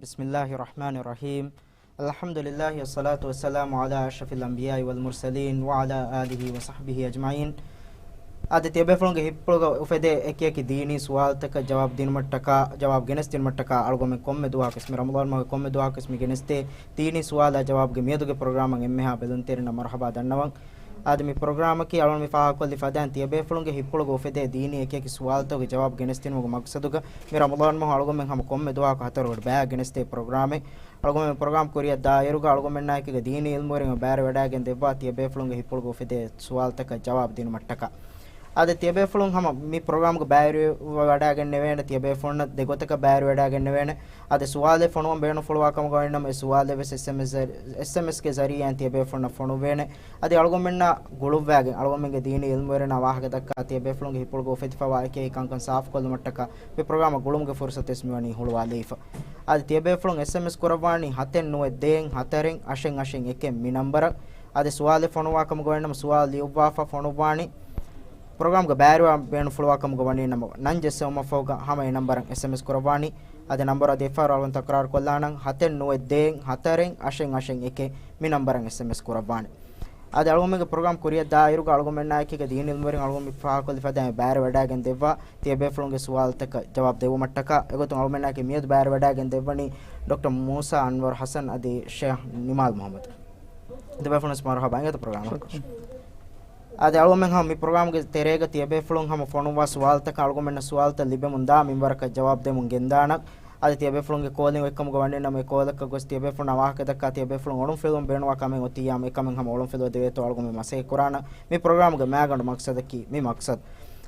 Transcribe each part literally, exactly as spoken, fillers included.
بسم الله الرحمن الرحيم. الحمد لله والصلاة والسلام على أشرف الأنبياء والمرسلين وعلى آله وصحبه أجمعين. އާދެ، ތިޔަބޭފުޅުންގެ ހިތްޕުޅުގަ އުފެދޭ އެކިއެކި ދީނީ ސުވާލުތަކަށް ޖަވާބު ދިނުމަށްޓަކާ، ޖަވާބު ގެނެސްދިނުމަށްޓަކާ އަޅުގަމެން ކޮންމެ ދުވަހަކުވެސް، މި ރަމަޟާން މަހުގެ ކޮންމެ ދުވަހަކުވެސް މި ގެނެސްދޭ ދީނީ ސުވާލާ ޖަވާބުގެ މިއަދުގެ ޕްރޮގްރާމަށް އެންމެހާ ބެލުންތެރިންނަށް މަރުޙަބާ ދަންނަވަން. އާދެ، މި ޕްރޮގްރާމަކީ އަޅުގަނޑު މި ފާހަގަކޮށްލި ފަދައިން ތިޔަބޭފުޅުންގެ ހިތްޕުޅުގަ އުފެދޭ ދީނީ އެކިއެކި ސުވާލުތަކުގެ ޖަވާބު ގެނެސްދިނުމުގެ މަގްސަދުގަ މި ރަމަޟާން މަހު އަޅުގަމެން ހަމަ ކޮންމެ ދުވަހަކު ހަތަރު ވަރަށް ބައި ގެނެސްދޭ ޕްރޮގްރާމެއް. އަޅުގަމެން ޕްރޮގްރާމް ކުރިއަށް ދާއިރުގަ އަޅުގަމެންނާއެކީގަ ދީނީ އިލްމުވެރިން ބައިވެރިވަޑައިގެން ދެއްވާ ތިޔަބޭފުޅުންގެ ހިތްޕުޅުގަ އުފެދޭ ސުވާލުތަކަށް ޖަވާބު ދިނުމަށްޓަކާ. އާދެ، ތިޔަބޭފުޅުން ހަމަ މި ޕްރޮގްރާމްގަ ބައިވެރިވަޑައިގެންނެވޭނެ، ތިޔަބޭފުޅުންނަށް ދެގޮތަކަށް ބައިވެރިވަޑައިގެންނެވޭނެ. އާދެ، ސުވާލެއް ފޮނުވަން ބޭނުންފުޅުވާ ކަމުގަ ވަނީނަމަ، އެ ސުވާލެއް ވެސް އެސްއެމްއެސް ޖަރި-، އެސްއެމްއެސްގެ ޒަރީއާއިން ތިޔަބޭފުޅުންނަށް ފޮނުއްވޭނެ. އަދި އަޅުގަމެންނާ ގުޅުއްވާގެން، އަޅުގަމެންގެ ދީނީ އިލްމުވެރިންނާ ވާހަކަ ދައްކާ ތިޔަބޭފުޅުންގެ ހިތްޕުޅުގަ އުފެދިފަވާ އެކި ކަންކަން ސާފުކޮށްލުމަށްޓަކާ މި ޕްރޮގްރާމަށް ގުޅުމުގެ ފުރުސަތުވެސް މިވަނީ ހުޅުވާލައިފަ. އަދި ތިޔަބޭފުޅުން އެސްއެމްއެސް ކުރައްވާނީ ހަތެއް ނުވެ ދޭއް ހަތަރެއް އަށެއް އަށެއް އެކެއް މި ނަންބަރަށް. އަދި ސުވާލެއް ފޮނުވާ ކަމުގަ ވަނީނަމަ، ސުވާލު ލިޔުއްވާފަ ފޮނުއްވާނީ ޕްރޮގްރާމްގަ ބައިވެރިވާން ބޭނުންފުޅުވާ ކަމުގަ ވަނީނަމަ، ނަން ޖެއްސެވުމަށްފަހުގަ ހަމަ އެ ނަންބަރަށް އެސްއެމްއެސް ކުރައްވާނީ. އަދި ނަންބަރު އަދި އެއްފަހަރު އަޅުގަނޑު ތަކުރާރު ކޮށްލާނަން، ހަތެއް ނުވެ ދޭއް ހަތަރެއް އަށެއް އަށެއް އެކެއް މި ނަންބަރަށް އެސްއެމްއެސް ކުރައްވާނެ. އަދި އަޅުގަނޑުމެންގެ ޕްރޮގްރާމް ކުރިއަށް ދާއިރުގަ އަޅުގަނޑުމެންނާއެކީގަ ދީނީ އިލްމުވެރިން އަޅުގަނޑު މި ފާހަގަކޮށްލި ފަދައިން ބައިވެރިވަޑައިގެން ދެއްވާ ތިޔަބޭފުޅުންގެ ސުވާލުތަކަށް ޖަވާބު ދެއްވުމަށްޓަކާ. އެގޮތުން އަޅުގަނޑުމެންނާއެކީ މިއަދު ބައިވެރިވަޑައިގެން ދެއްވަނީ ޑޮކްޓަރ މޫސާ އަންވަރު ޙަސަން އަދި ޝޭޚް ނިމާލް މުޙައްމަދު. ދެބޭފުޅުން ވެސް މަރުޙަބާ އިނގޭތޯ ޕްރޮގްރާމަށް. އަދި އަޅުގަނޑުމެން ހަމަ މި ޕްރޮގްރާމްގެ ތެރޭގަ ތިޔަބޭފުޅުން ހަމަ ފޮނުއްވާ ސުވާލުތަކަށް އަޅުގަނޑުމެންނަށް ސުވާލުތައް ލިބެމުންދާ މިންވަރަކަށް ޖަވާބު ދެމުން ގެންދާނަން. އަދި ތިޔަބޭފުޅުންގެ ކޯލިން އޮތްކަމުގަ ވަނީނަމަ، އެ ކޯލަކަށް ގޮސް ތިޔަބޭފުޅުންނާ ވާހަކަ ދައްކާ ތިޔަބޭފުޅުން އޮޅުންފިލުވަން ބޭނުންވާ ކަމެއް އޮތިއްޔާމު އެކަމެއް ހަމަ އޮޅުންފިލުވަ ދެވޭތޯ އަޅުގަނޑުމެން މަސައްކަތް ކުރާނަން. މި ޕްރޮގްރާމްގެ މައިގަނޑު މަގްސަދަކީ މި މަގްސަދު.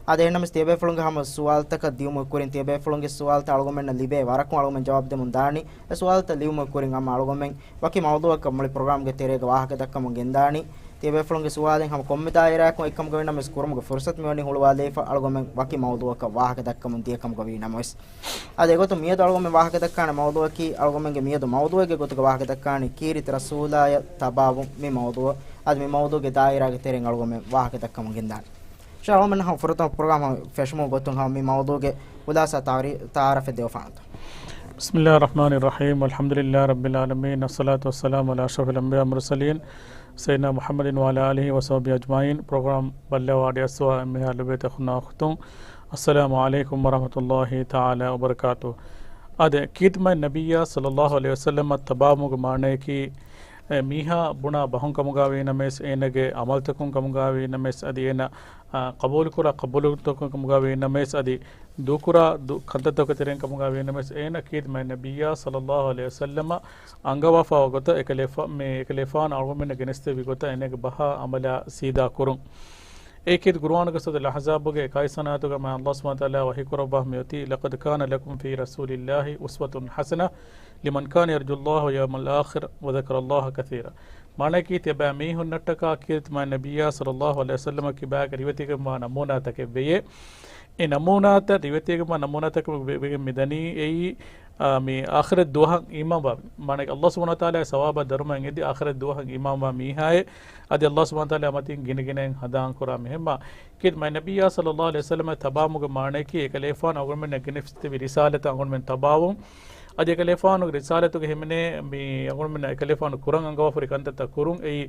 އަދި އެހެންނަމަވެސް ތިޔަބޭފުޅުންގެ ހަމަ ސުވާލުތަކަށް ދިޔުމުގެ ކުރިން ތިޔަބޭފުޅުންގެ ސުވާލުތައް އަޅުގަނޑުމެންނަށް ލިބޭ ވަރަކުން އަޅުގަނޑުމެން ޖަވާބު ދެމުން ދާނީ. އެ ސުވާލުތައް ލިޔުމުގެ ކުރިން ހަމަ އަޅުގަނޑުމެން ވަކި މައުޟޫއަކަށް މުޅި ޕްރޮގްރާމްގެ ތެރޭގަ ވާހަކަ ދައްކަމުން ގެންދާނީ. ތިޔަބޭފުޅުންގެ ސުވާލެއް ހަމަ ކޮންމެ ދާއިރާއަކުން އޮތްކަމުގަ ވަނީނަމަވެސް ކުރުމުގެ ފުރުސަތު މިވަނީ ހުޅުވާލައިފަ. އަޅުގަނޑުމެން ވަކި މައުޟޫއަކަށް ވާހަކަ ދައްކަމުން ދިޔަ ކަމުގަ ވީނަމަވެސް. އަދި އެގޮތުން މިއަދު އަޅުގަނޑުމެން ވާހަކަ ދައްކާނެ މައުޟޫއަކީ، އަޅުގަނޑުމެންގެ މިއަދު މައުޟޫއެއްގެ ގޮތުގަ ވާހަކަ ދައްކާނީ ކީރިތި ރަސޫލާޔަށް ތަބާވުން މި މައުޟޫއަށް. އަދި މި މައުޟޫގެ ދާއިރާގެ ތެރެއިން އަޅުގަނޑުމެން ވާހަކަ ދައްކަމުން ގެންދާނެ. ޝާ، އަޅުގަނޑުމެން ހަމަ ފުރަތަމަ ޕްރޮގްރާމް ފެށުމުގެ ގޮތުން ހަމަ މި މައުޟޫގެ ޚުލާސާ ތާރީ-، ތަޢާރަފެއް ދެވިފާނަންތޯ؟ بسم الله الرحمن الرحيم. الحمد لله رب العالمين. الصلاة والسلام على أشرف الأنبياء والمرسلين سيدنا محمد وعلى آله وصحبه أجمعين. ޕްރޮގްރާމް ބައްލަވާ ވަޑައިގަތްފަވާ އެންމެހާ ލޮބުވެތި އަޚުންނާ އުޚްތުން، السلام عليكم ورحمة الله تعالى وبركاته. އާދެ، ކީރިތި މާތް ނަބިއްޔާ صلى الله عليه وسلم ތަބާވުމުގެ މާނަޔަކީ، އެ، މީހާ ބުނާ ބަހުން ކަމުގަ ވީނަމަވެސް، އޭނަގެ ޢަމަލުތަކުން ކަމުގަ ވީނަމަވެސް، އަދި އޭނަ، އާ، ޤަބޫލުކުރާ ޤަބޫލުތަކުން ކަމުގަ ވީނަމަވެސް، އަދި ދޫކުރާ ދު-، ކަންތައްތަކުގެ ތެރެއިން ކަމުގަ ވީނަމަވެސް، އޭނަ ކީރިތި މާތް ނަބިއްޔާ صلى الله عليه وسلم އަންގަވާފަވާ ގޮތަށް އެކަލޭފާ-، މި އެކަލޭފާނު އަޅުގަނޑުމެންނަށް ގެނެސްދެއްވި ގޮތަށް އޭނަގެ ބަހާ ޢަމަލާ ސީދާ ކުރުން. އެއީ ކީރިތި ޤުރުއާނުގެ ސޫރަތުލް އަޙްޒާބުގެ އެކާވީސް ވަނަ އާޔަތުގަ މާތް ﷲ ސުބްޙާނަހޫ ވަތަޢާލާ ވަޙީ ކުރައްވާ މިއޮތީ، لقد كان لكم في رسول الله أسوة حسنة لمن كان يرجو الله واليوم الآخر وذكر الله كثيرا. މާނައަކީ، ތިޔަބައި މީހުންނަށްޓަކާ ކީރިތި މާތް ނަބިއްޔާ صلى الله عليه وسلم ކިބާގަ ރިވެތިވެގެންވާ ނަމޫނާތަކެއް ވެޔޭ. އެ ނަމޫނާތައް ރިވެތިވެގެންވާ ނަމޫނާތަކެއް ވެ-، ވެގެން މިދަނީ އެއީ، އާ، މި އާޚިރަތް ދުވަހަށް އީމާންވާ، މާނައަކީ، ﷲ ސުބްޙާނަހޫ ވަތަޢާލާގެ ސަވާބާ ދަރުމައިން އެދި އާޚިރަތް ދުވަހަށް އީމާންވާ މީހާއޭ، އަދި ﷲ ސުބްޙާނަހޫ ވަތަޢާލާ މަތިން ގިނަގިނައިން ހަނދާންކުރާ މީހެއް. މާ ކީރިތި މާތް ނަބިއްޔާ صلى الله عليه وسلم ތަބާވުމުގެ މާނައަކީ، އެކަލޭފާނު އަޅުގަނޑުމެންނަށް ގެނެސްދެއްވި ރިސާލަތަށް އަޅުގަނޑުމެން ތަބާވުން. އަދި އެކަލޭފާނުގެ ރިސާލަތުގެ ހިމެނޭ މި އަޅުގަނޑުމެންނަށް އެކަލޭފާނު ކުރަން އަންގަވާފަހުރި ކަންތައްތައް ކުރުން. އެއީ،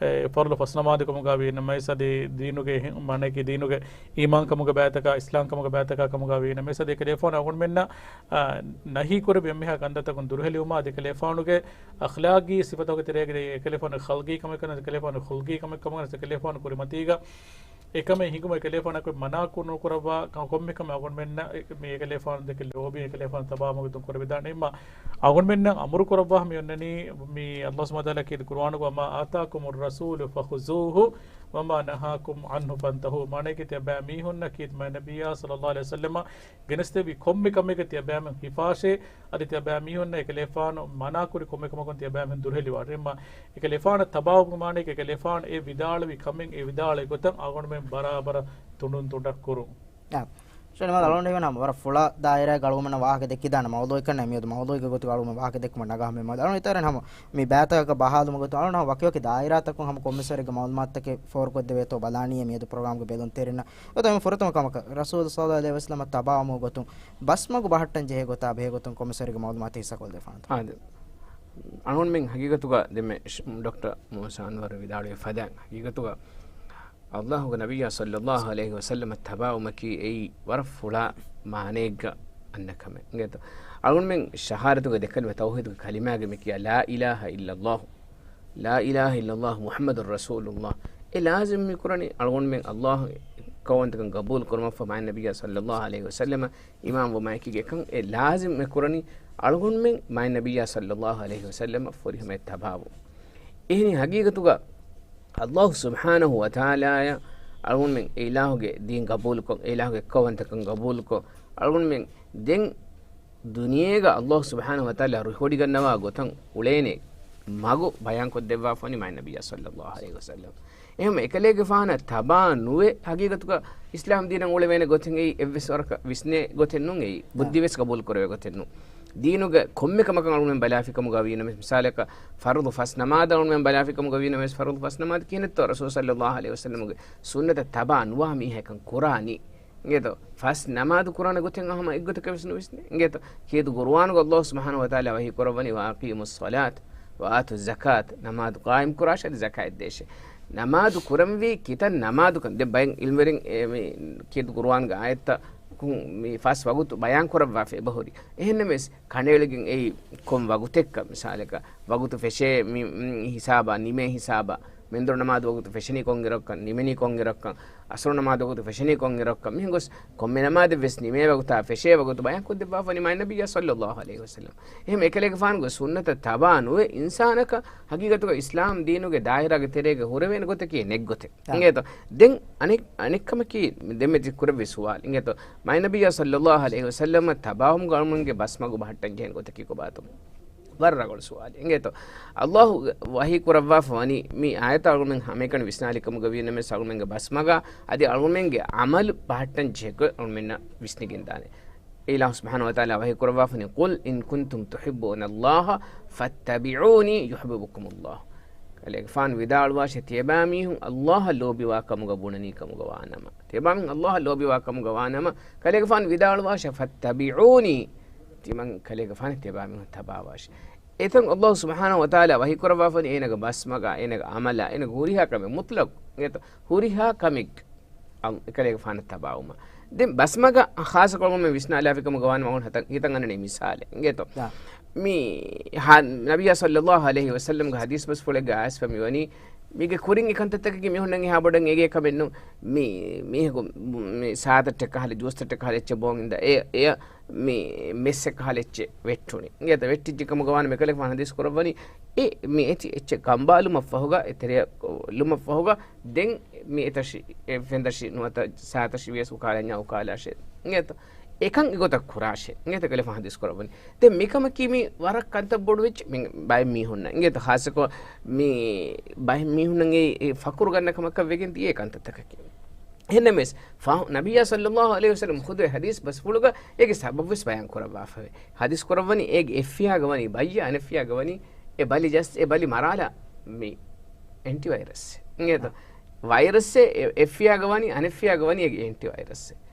އެ، ފަރުޟު ފަސް ނަމާދު ކަމުގަ ވީނަމަވެސް، އަދި ދީނުގެ ހި-، މާނައަކީ ދީނުގެ އީމާން ކަމުގެ ބައިތަކާ، އިސްލާމް ކަމުގެ ބައިތަކާ ކަމުގަ ވީނަމަވެސް، އަދި އެކަލޭފާނު އަޅުގަނޑުމެންނަށް، އާ، ނަހީ ކުރެއްވި އެންމެހާ ކަންތައްތަކުން ދުރުހެލިވުމާ، އަދި އެކަލޭފާނުގެ އަޚްލާގީ ސިފަތަކުގެ ތެރޭގައި އެކަލޭފާނު ޚަލްގީ ކަމެއް ކަން، އެކަލޭފާނު ޚުލްގީ ކަމެއް ކަމަށް، އެކަލޭފާނު ކުރިމަތީގަ އެކަމެއް ހިނގުމަށް އެކަލޭފާނަކު މަނާ ކު-، ނުކުރައްވާ ކަ-، ކޮންމެ ކަމެއް އަޅުގަނޑުމެންނަށް އެ-، މި އެކަލޭފާނު ދެކެ ލޯބި އެކަލޭފާނު ތަބާވުމުގެ ދުން ކުރެވިދާނެ. އެއްމަ އަޅުގަނޑުމެންނަށް އަމުރު ކުރައްވާ މި އޮންނަނީ މި ﷲ ސުބްޙާނަހޫ ވަތަޢާލާ ކީރިތި ޤުރުއާނުގަ، وما آتاكم الرسول فخذوه وما نهاكم عنه فانتهوا. މާނައަކީ ތިޔަބައި މީހުންނަށް ކީރިތި މާތް ނަބިއްޔާ صلى الله عليه وسلم ގެނެސްދެއްވި ކޮންމެ ކަމެއްގެ ތިޔަބައިމީހުން ހިފާށޭ، އަދި ތިޔަބައި މީހުންނަށް އެކަލޭފާނު މަނާކުރި ކޮންމެ ކަމަކުން ތިޔަބައިމީހުން ދުރުހެލިވާށޭ. އެކަލޭފާނަށް ތަބާވުމުގެ މާނައަކީ އެކަލޭފާނު އެ ވިދާޅުވި ކަމެއް އެ ވިދާޅުވި ގޮތަށް އަޅުގަނޑުމެން ބަރާބަރަށް ތުނޑުން ތުނޑަށް ކުރުން. އާ، ޝަނިމާލް އަޅުގަނޑު ހީވަނީ ހަމަ ވަރަށް ފުޅާ ދާއިރާގެ އަޅުގަނޑުމެންނަށް ވާހަކަ ދެއްކިދާނެ މައުޟޫޢެއް ކަންނޭނގެ މިއަދު މައުޟޫޢެއްގެ ގޮތުގަ އަޅުގަނޑުމެން ވާހަކަ ދެއްކުމަށް ނަގާ ހަމަ އަޅުގަނޑު އެތައް ވަރަށް ހަމަ މި ބައިތަކަކަށް ބަހާލުމުގެ ގޮތުން އަޅުގަނޑު ހަމަ ވަކިވަކި ދާއިރާތަކުން ހަމަ ކޮންމެސްވަރެއްގެ މައުލޫމާތުތަކެއް ފޯރުކޮށްދެވޭތޯ ބަލާނީ މިއަދު ޕްރޮގްރާމްގެ ބެލުންތެރިންނަށް. އެތައް މި ފުރަތަމަ ކަމަކަށް ރަސޫލު ޞައްލައްލާހު ޢަލައިހި ވަސައްލަމަށް ތަބާވުމުގެ ގޮތުން ބަސްމަގު ބަހައްޓަން ޖެހޭ ގޮތާ ބެހޭ ގޮތުން ކޮންމެސްވަރެއްގެ މައުލޫމާތު ހިއްސާކޮށްލަ ދެފާނެތޯ. އާދެ. އަޅުގަނޑުމެން ހަގީގަތުގަ ދެންމެ ޝް-، ޑޮކްޓަރ މޫސާ އަންވަރު ވިދާޅުވި ފަދައިން ހަގީގަތުގަ ﷲ ގެ ނަބިއްޔާ ޞައްލައްލާހު ޢަލައިހި ވަސައްލަމަށް ތަބާވުމަކީ އެއީ ވަރަށް ފުޅާ މާނައެއްގަ އަންނަ ކަމެއް. އިނގޭތޯ؟ އަޅުގަނޑުމެން ޝަހާދަތުގެ ދެކަލިމަ ތައުޙީދުގެ ކަލިމާގެ މި ކިޔާ ލާ އިލާހަ އިއްލައްލާހު، ލާ އިލާހަ އިއްލައްލާހު މުޙައްމަދު ރަސޫލުއްލާހް. އެ ލާޒިމް މި ކުރަނީ އަޅުގަނޑުމެން ﷲ ގެ އެއްކައުވަންތަކަން ގަބޫލު ކުރުމަށްފަހު މާތް ނަބިއްޔާ ޞައްލައްލާހު ޢަލައިހި ވަސައްލަމަ އީމާންވުމާއެކީގަ އެކަން އެ ލާޒިމް މި ކުރަނީ އަޅުގަނޑުމެން މާތް ނަބިއްޔާ ޞައްލައްލާހު ޢަލައިހި ވަސައްލަމަށް ފުރިހަމަޔަށް ތަބާވުން. އެހެނީ ހަގީގަތުގަ ﷲ ސުބްޙާނަހު ވަތަޢާލާއަށް އަޅުގަނޑުމެން އެ އިލާހުގެ ދީން ގަބޫލުކޮށް، އެ އިލާހުގެ އެއްކައުވަންތަކަން ގަބޫލުކޮށް، އަޅުގަނޑުމެން ދެން ދުނިޔޭގަ ﷲ ސުބްޙާނަހު ވަތަޢާލާ ރުހިވޮޑިގަންނަވާ ގޮތަށް އުޅޭނެ މަގު ބަޔާންކޮށްދެއްވާފަވަނީ މާތް ނަބިއްޔާ ޞައްލައްލާހު ޢަލައިހި ވަސައްލަމް. އެހެން އެކަލޭގެފާނަށް ތަބާ ނުވެ ހަގީގަތުގަ އިސްލާމް ދީނަށް އުޅެވޭނެ ގޮތެއް އެއީ އެއްވެސް ވަރަކަށް ވިސްނޭ ގޮތެއް ނޫން، އެއީ ބުއްދިވެސް ގަބޫލު ކުރެވޭ ގޮތެއް ނޫން. ދީނުގެ ކޮންމެ ކަމަކަށް އަޅުގަނޑުމެން ބަލާފިކަމުގަ ވީނަމަވެސް، މިސާލަކަށް ފަރުޟު ފަސް ނަމާދަށް އަޅުގަނޑުމެން ބަލާފިކަމުގަ ވީނަމަވެސް، ފަރުޟު ފަސް ނަމާދު ކިހިނެއްތޯ ރަސޫލު ޞައްލައްލާހު ޢަލައިހި ވަސައްލަމުގެ ސުންނަތަށް ތަބާ ނުވާ މީހާ އެކަން ކުރާނީ؟ އިނގޭތޯ؟ ފަސް ނަމާދު ކުރާނެ ގޮތެއް ހަމަ އެއްގޮތަކަށް ވެސް ނުވިސްނޭ. އިނގޭތޯ؟ ކީރިތި ޤުރުއާނުގަ ﷲ ސުބްޙާނަހު ވަތަޢާލާ ވަޙީ ކުރައްވަނީ، "وَأَقِيمُوا الصَّلَاةَ وَآتُوا الزَّكَاةَ." ނަމާދު ޤާއިމް ކުރާށޭ، އަދި ޒަކާތް ދޭށޭ. ނަމާދު ކުރަންވީ ކިތައް ނަމާދުކަން؟ ދެން ބައެއް ޢިލްމުވެރިން އެ މި ކީރިތި ޤުރުއާންގެ އާޔަތްތައް މި ފަސް ވަގުތު ބަޔާން ކުރައްވާފަ އެބަހުރި. އެހެންނަމަވެސް، ކަނޑައެޅިގެން އެއީ ކޮން ވަގުތެއްކަން، މިސާލަކަށް، ވަގުތު ފެށޭ މި، މި ހިސާބާ، ނިމޭ ހިސާބާ، މެންދުރު ނަމާދު ވަގުތު ފެށެނީ ކޮން އިރަކަން، ނިމެނީ ކޮން އިރަކަން، އަސްރު ނަމާދު ވަގުތު ފެށެނީ ކޮން އިރަކަން، މިހެން ގޮސް ކޮންމެ ނަމާދެއް ވެސް ނިމޭ ވަގުތާ ފެށޭ ވަގުތު ބަޔާން ކޮށްދެއްވާފަ ވަނީ މާތް ނަބިއްޔާ ޞައްލައްލާހު ޢަލައިހި ވަސައްލަމް. އެހެން އެކަލޭގެފާނުގެ ސުންނަތަށް ތަބާ ނުވެ އިންސާނަކަށް ހަގީގަތުގަ އިސްލާމް ދީނުގެ ދާއިރާގެ ތެރޭގަ ހުރެވޭނެ ގޮތަކީ ނެތް ގޮތެއް. އާ. އިނގޭތޯ؟ ދެން އަނެއް، އަނެއް ކަމަކީ، ދެންމެ ތި ކުރެއްވި ސުވާލު. އިނގޭތޯ؟ މާތް ނަބިއްޔާ ޞައްލައްލާހު ޢަލައިހި ވަސައްލަމަށް ތަބާވުމުގަ އަޅުގަނޑުމެންގެ ބަސްމަގު ބަހައްޓަން ޖެހޭނެ ގޮތަކީ ކޮބާތޯ؟ ވަރަށް ރަނގަޅު ސުވާލެއް. އިނގޭތޯ؟ ﷲ ވަޙީ ކުރައްވާފަ ވަނީ މި އާޔަތަށް އަޅުގަނޑުމެން ހަމައެކަނި ވިސްނާލި ކަމުގަ ވީނަމަވެސް އަޅުގަނޑުމެންގެ ބަސްމަގާ އަދި އަޅުގަނޑުމެންގެ ޢަމަލު ބަހައްޓަން ޖެހޭ ގޮތް އަޅުގަނޑުމެންނަށް ވިސްނިގެންދާނެ. އެ އިލާހު ސުބްޙާނަހު ވަތަޢާލާ ވަޙީ ކުރައްވާފަ ވަނީ، "قُلْ إِن كُنتُمْ تُحِبُّونَ اللَّهَ فَاتَّبِعُونِي يُحْبِبْكُمُ اللَّهُ." ކަލޭގެފާނު ވިދާޅުވާށޭ، ތިޔަބައިމީހުން ﷲ އަށް ލޯބިވާ ކަމުގަ ބުނަނީ ކަމުގަ ވާނަމަ، ތިޔަބައިމީހުން ﷲ އަށް ލޯބިވާ ކަމުގަ ވާނަމަ، ކަލޭގެފާނު ވިދާޅުވާށޭ، "فَاتَّبِعُونِي." ތިމަން ކަލޭގެފާނަށް ތިޔަބައިމީހުން ތަބާވާށޭ. އެތަން ﷲ ސުބްޙާނަހު ވަތަޢާލާ ވަޙީ ކުރައްވާފަ ވަނީ އޭނަގެ ބަސްމަގާ، އޭނަގެ ޢަމަލާ، އޭނަގެ ހުރިހާ ކަމެއް، މުޠްލަޤު، އެތަ، ހުރިހާ ކަމެއް އަ، ކަލޭގެފާނަށް ތަބާވުމަށް. ދެން ބަސްމަގަށް ޚާއްޞަކޮށް މި ވިސްނާލާފިކަމުގަ ވާނަމަ އަޅުގަނޑު ހަތަ-، ހިތަށް އަންނަނީ މިސާލެއް. އިނގޭތޯ؟ އާ. މި ހާ-، ނަބިއްޔާ ޞައްލައްލާހު ޢަލައިހި ވަސައްލަމްގެ ޙަދީޘް ބަސްފުޅެއްގަ އައިސްފަ މިވަނީ، މީގެ ކުރިން އެކަންތައްތަކަކީ މީހުންނަށް އެހާ ބޮޑަށް އެނގޭ ކަމެއް ނޫން. މި މީހަކު މި ސާތައް ޓެކާ ހާލެއް، ޖޫސްތައް ޓެކާ ހާލެއް އެއްޗެއް ބޯން އިންދާ، އެ، އެ މި މެއްސެއް ކަހަލަ އެއްޗެއް ވެއްޓުނީ. އިނގޭތަ؟ ވެއްޓިއްޖެ ކަމުގަ ވާނަމަ އެކަލޭގެފާނު ޙަދީޘް ކުރައްވަނީ، އެ މި އެތި އެއްޗެއް ކަނބާލުމަށް ފަހުގަ، އެ ތެރެއަށް ލުމަށް ފަހުގަ، ދެން މި އެތަށި، އެ ފެންތަށި ނުވަތަ ސާތަށި ވިޔަސް އުކާލަންޏާ އުކާލާށޭ. އިނގޭތަ؟ އެކަން އެގޮތަށް ކުރާށޭ. އިނގޭތަ؟ އެކަލޭގެފާނު ޙަދީޘް ކުރައްވަނީ. ދެން މިކަމަކީ މި ވަރަށް ކަންތައް ބޮޑު އެއްޗެއް މި ބައެއް މީހުންނަށް. އިނގޭތަ؟ ޚާއްޞަކޮށް މި ބައެއް މީހުންނަށް އެ، އެ ފަޚުރު ގަންނަ ކަމަކަށް ވެގެން ދިޔަ އެ ކަންތައްތަކަކީ. އެހެންނަމަވެސް، ފާ-، ނަބިއްޔާ ޞައްލައްލާހު ޢަލައިހި ވަސައްލަމް ޚުދުވަތް ޙަދީޘް ބަސްފުޅުގަ އޭގެ ސަބަބުވެސް ބަޔާން ކުރައްވާފަވޭ. ޙަދީޘް ކުރައްވަނީ އޭގެ އެއްފިޔާގަ ވަނީ ބައްޔެއް، އަނެއްފިޔާގަ ވަނީ އެ ބަލި ޖަސް، އެ ބަލި މަރާލާ މި އެންޓިވައިރަސް. އިނގޭތަ؟ އާ. ވައިރަސްއެއް އެ-، އެއްފިޔާގަ ވަނީ، އަނެއްފިޔާގަ ވަނީ އޭގެ އެންޓިވައިރަސް.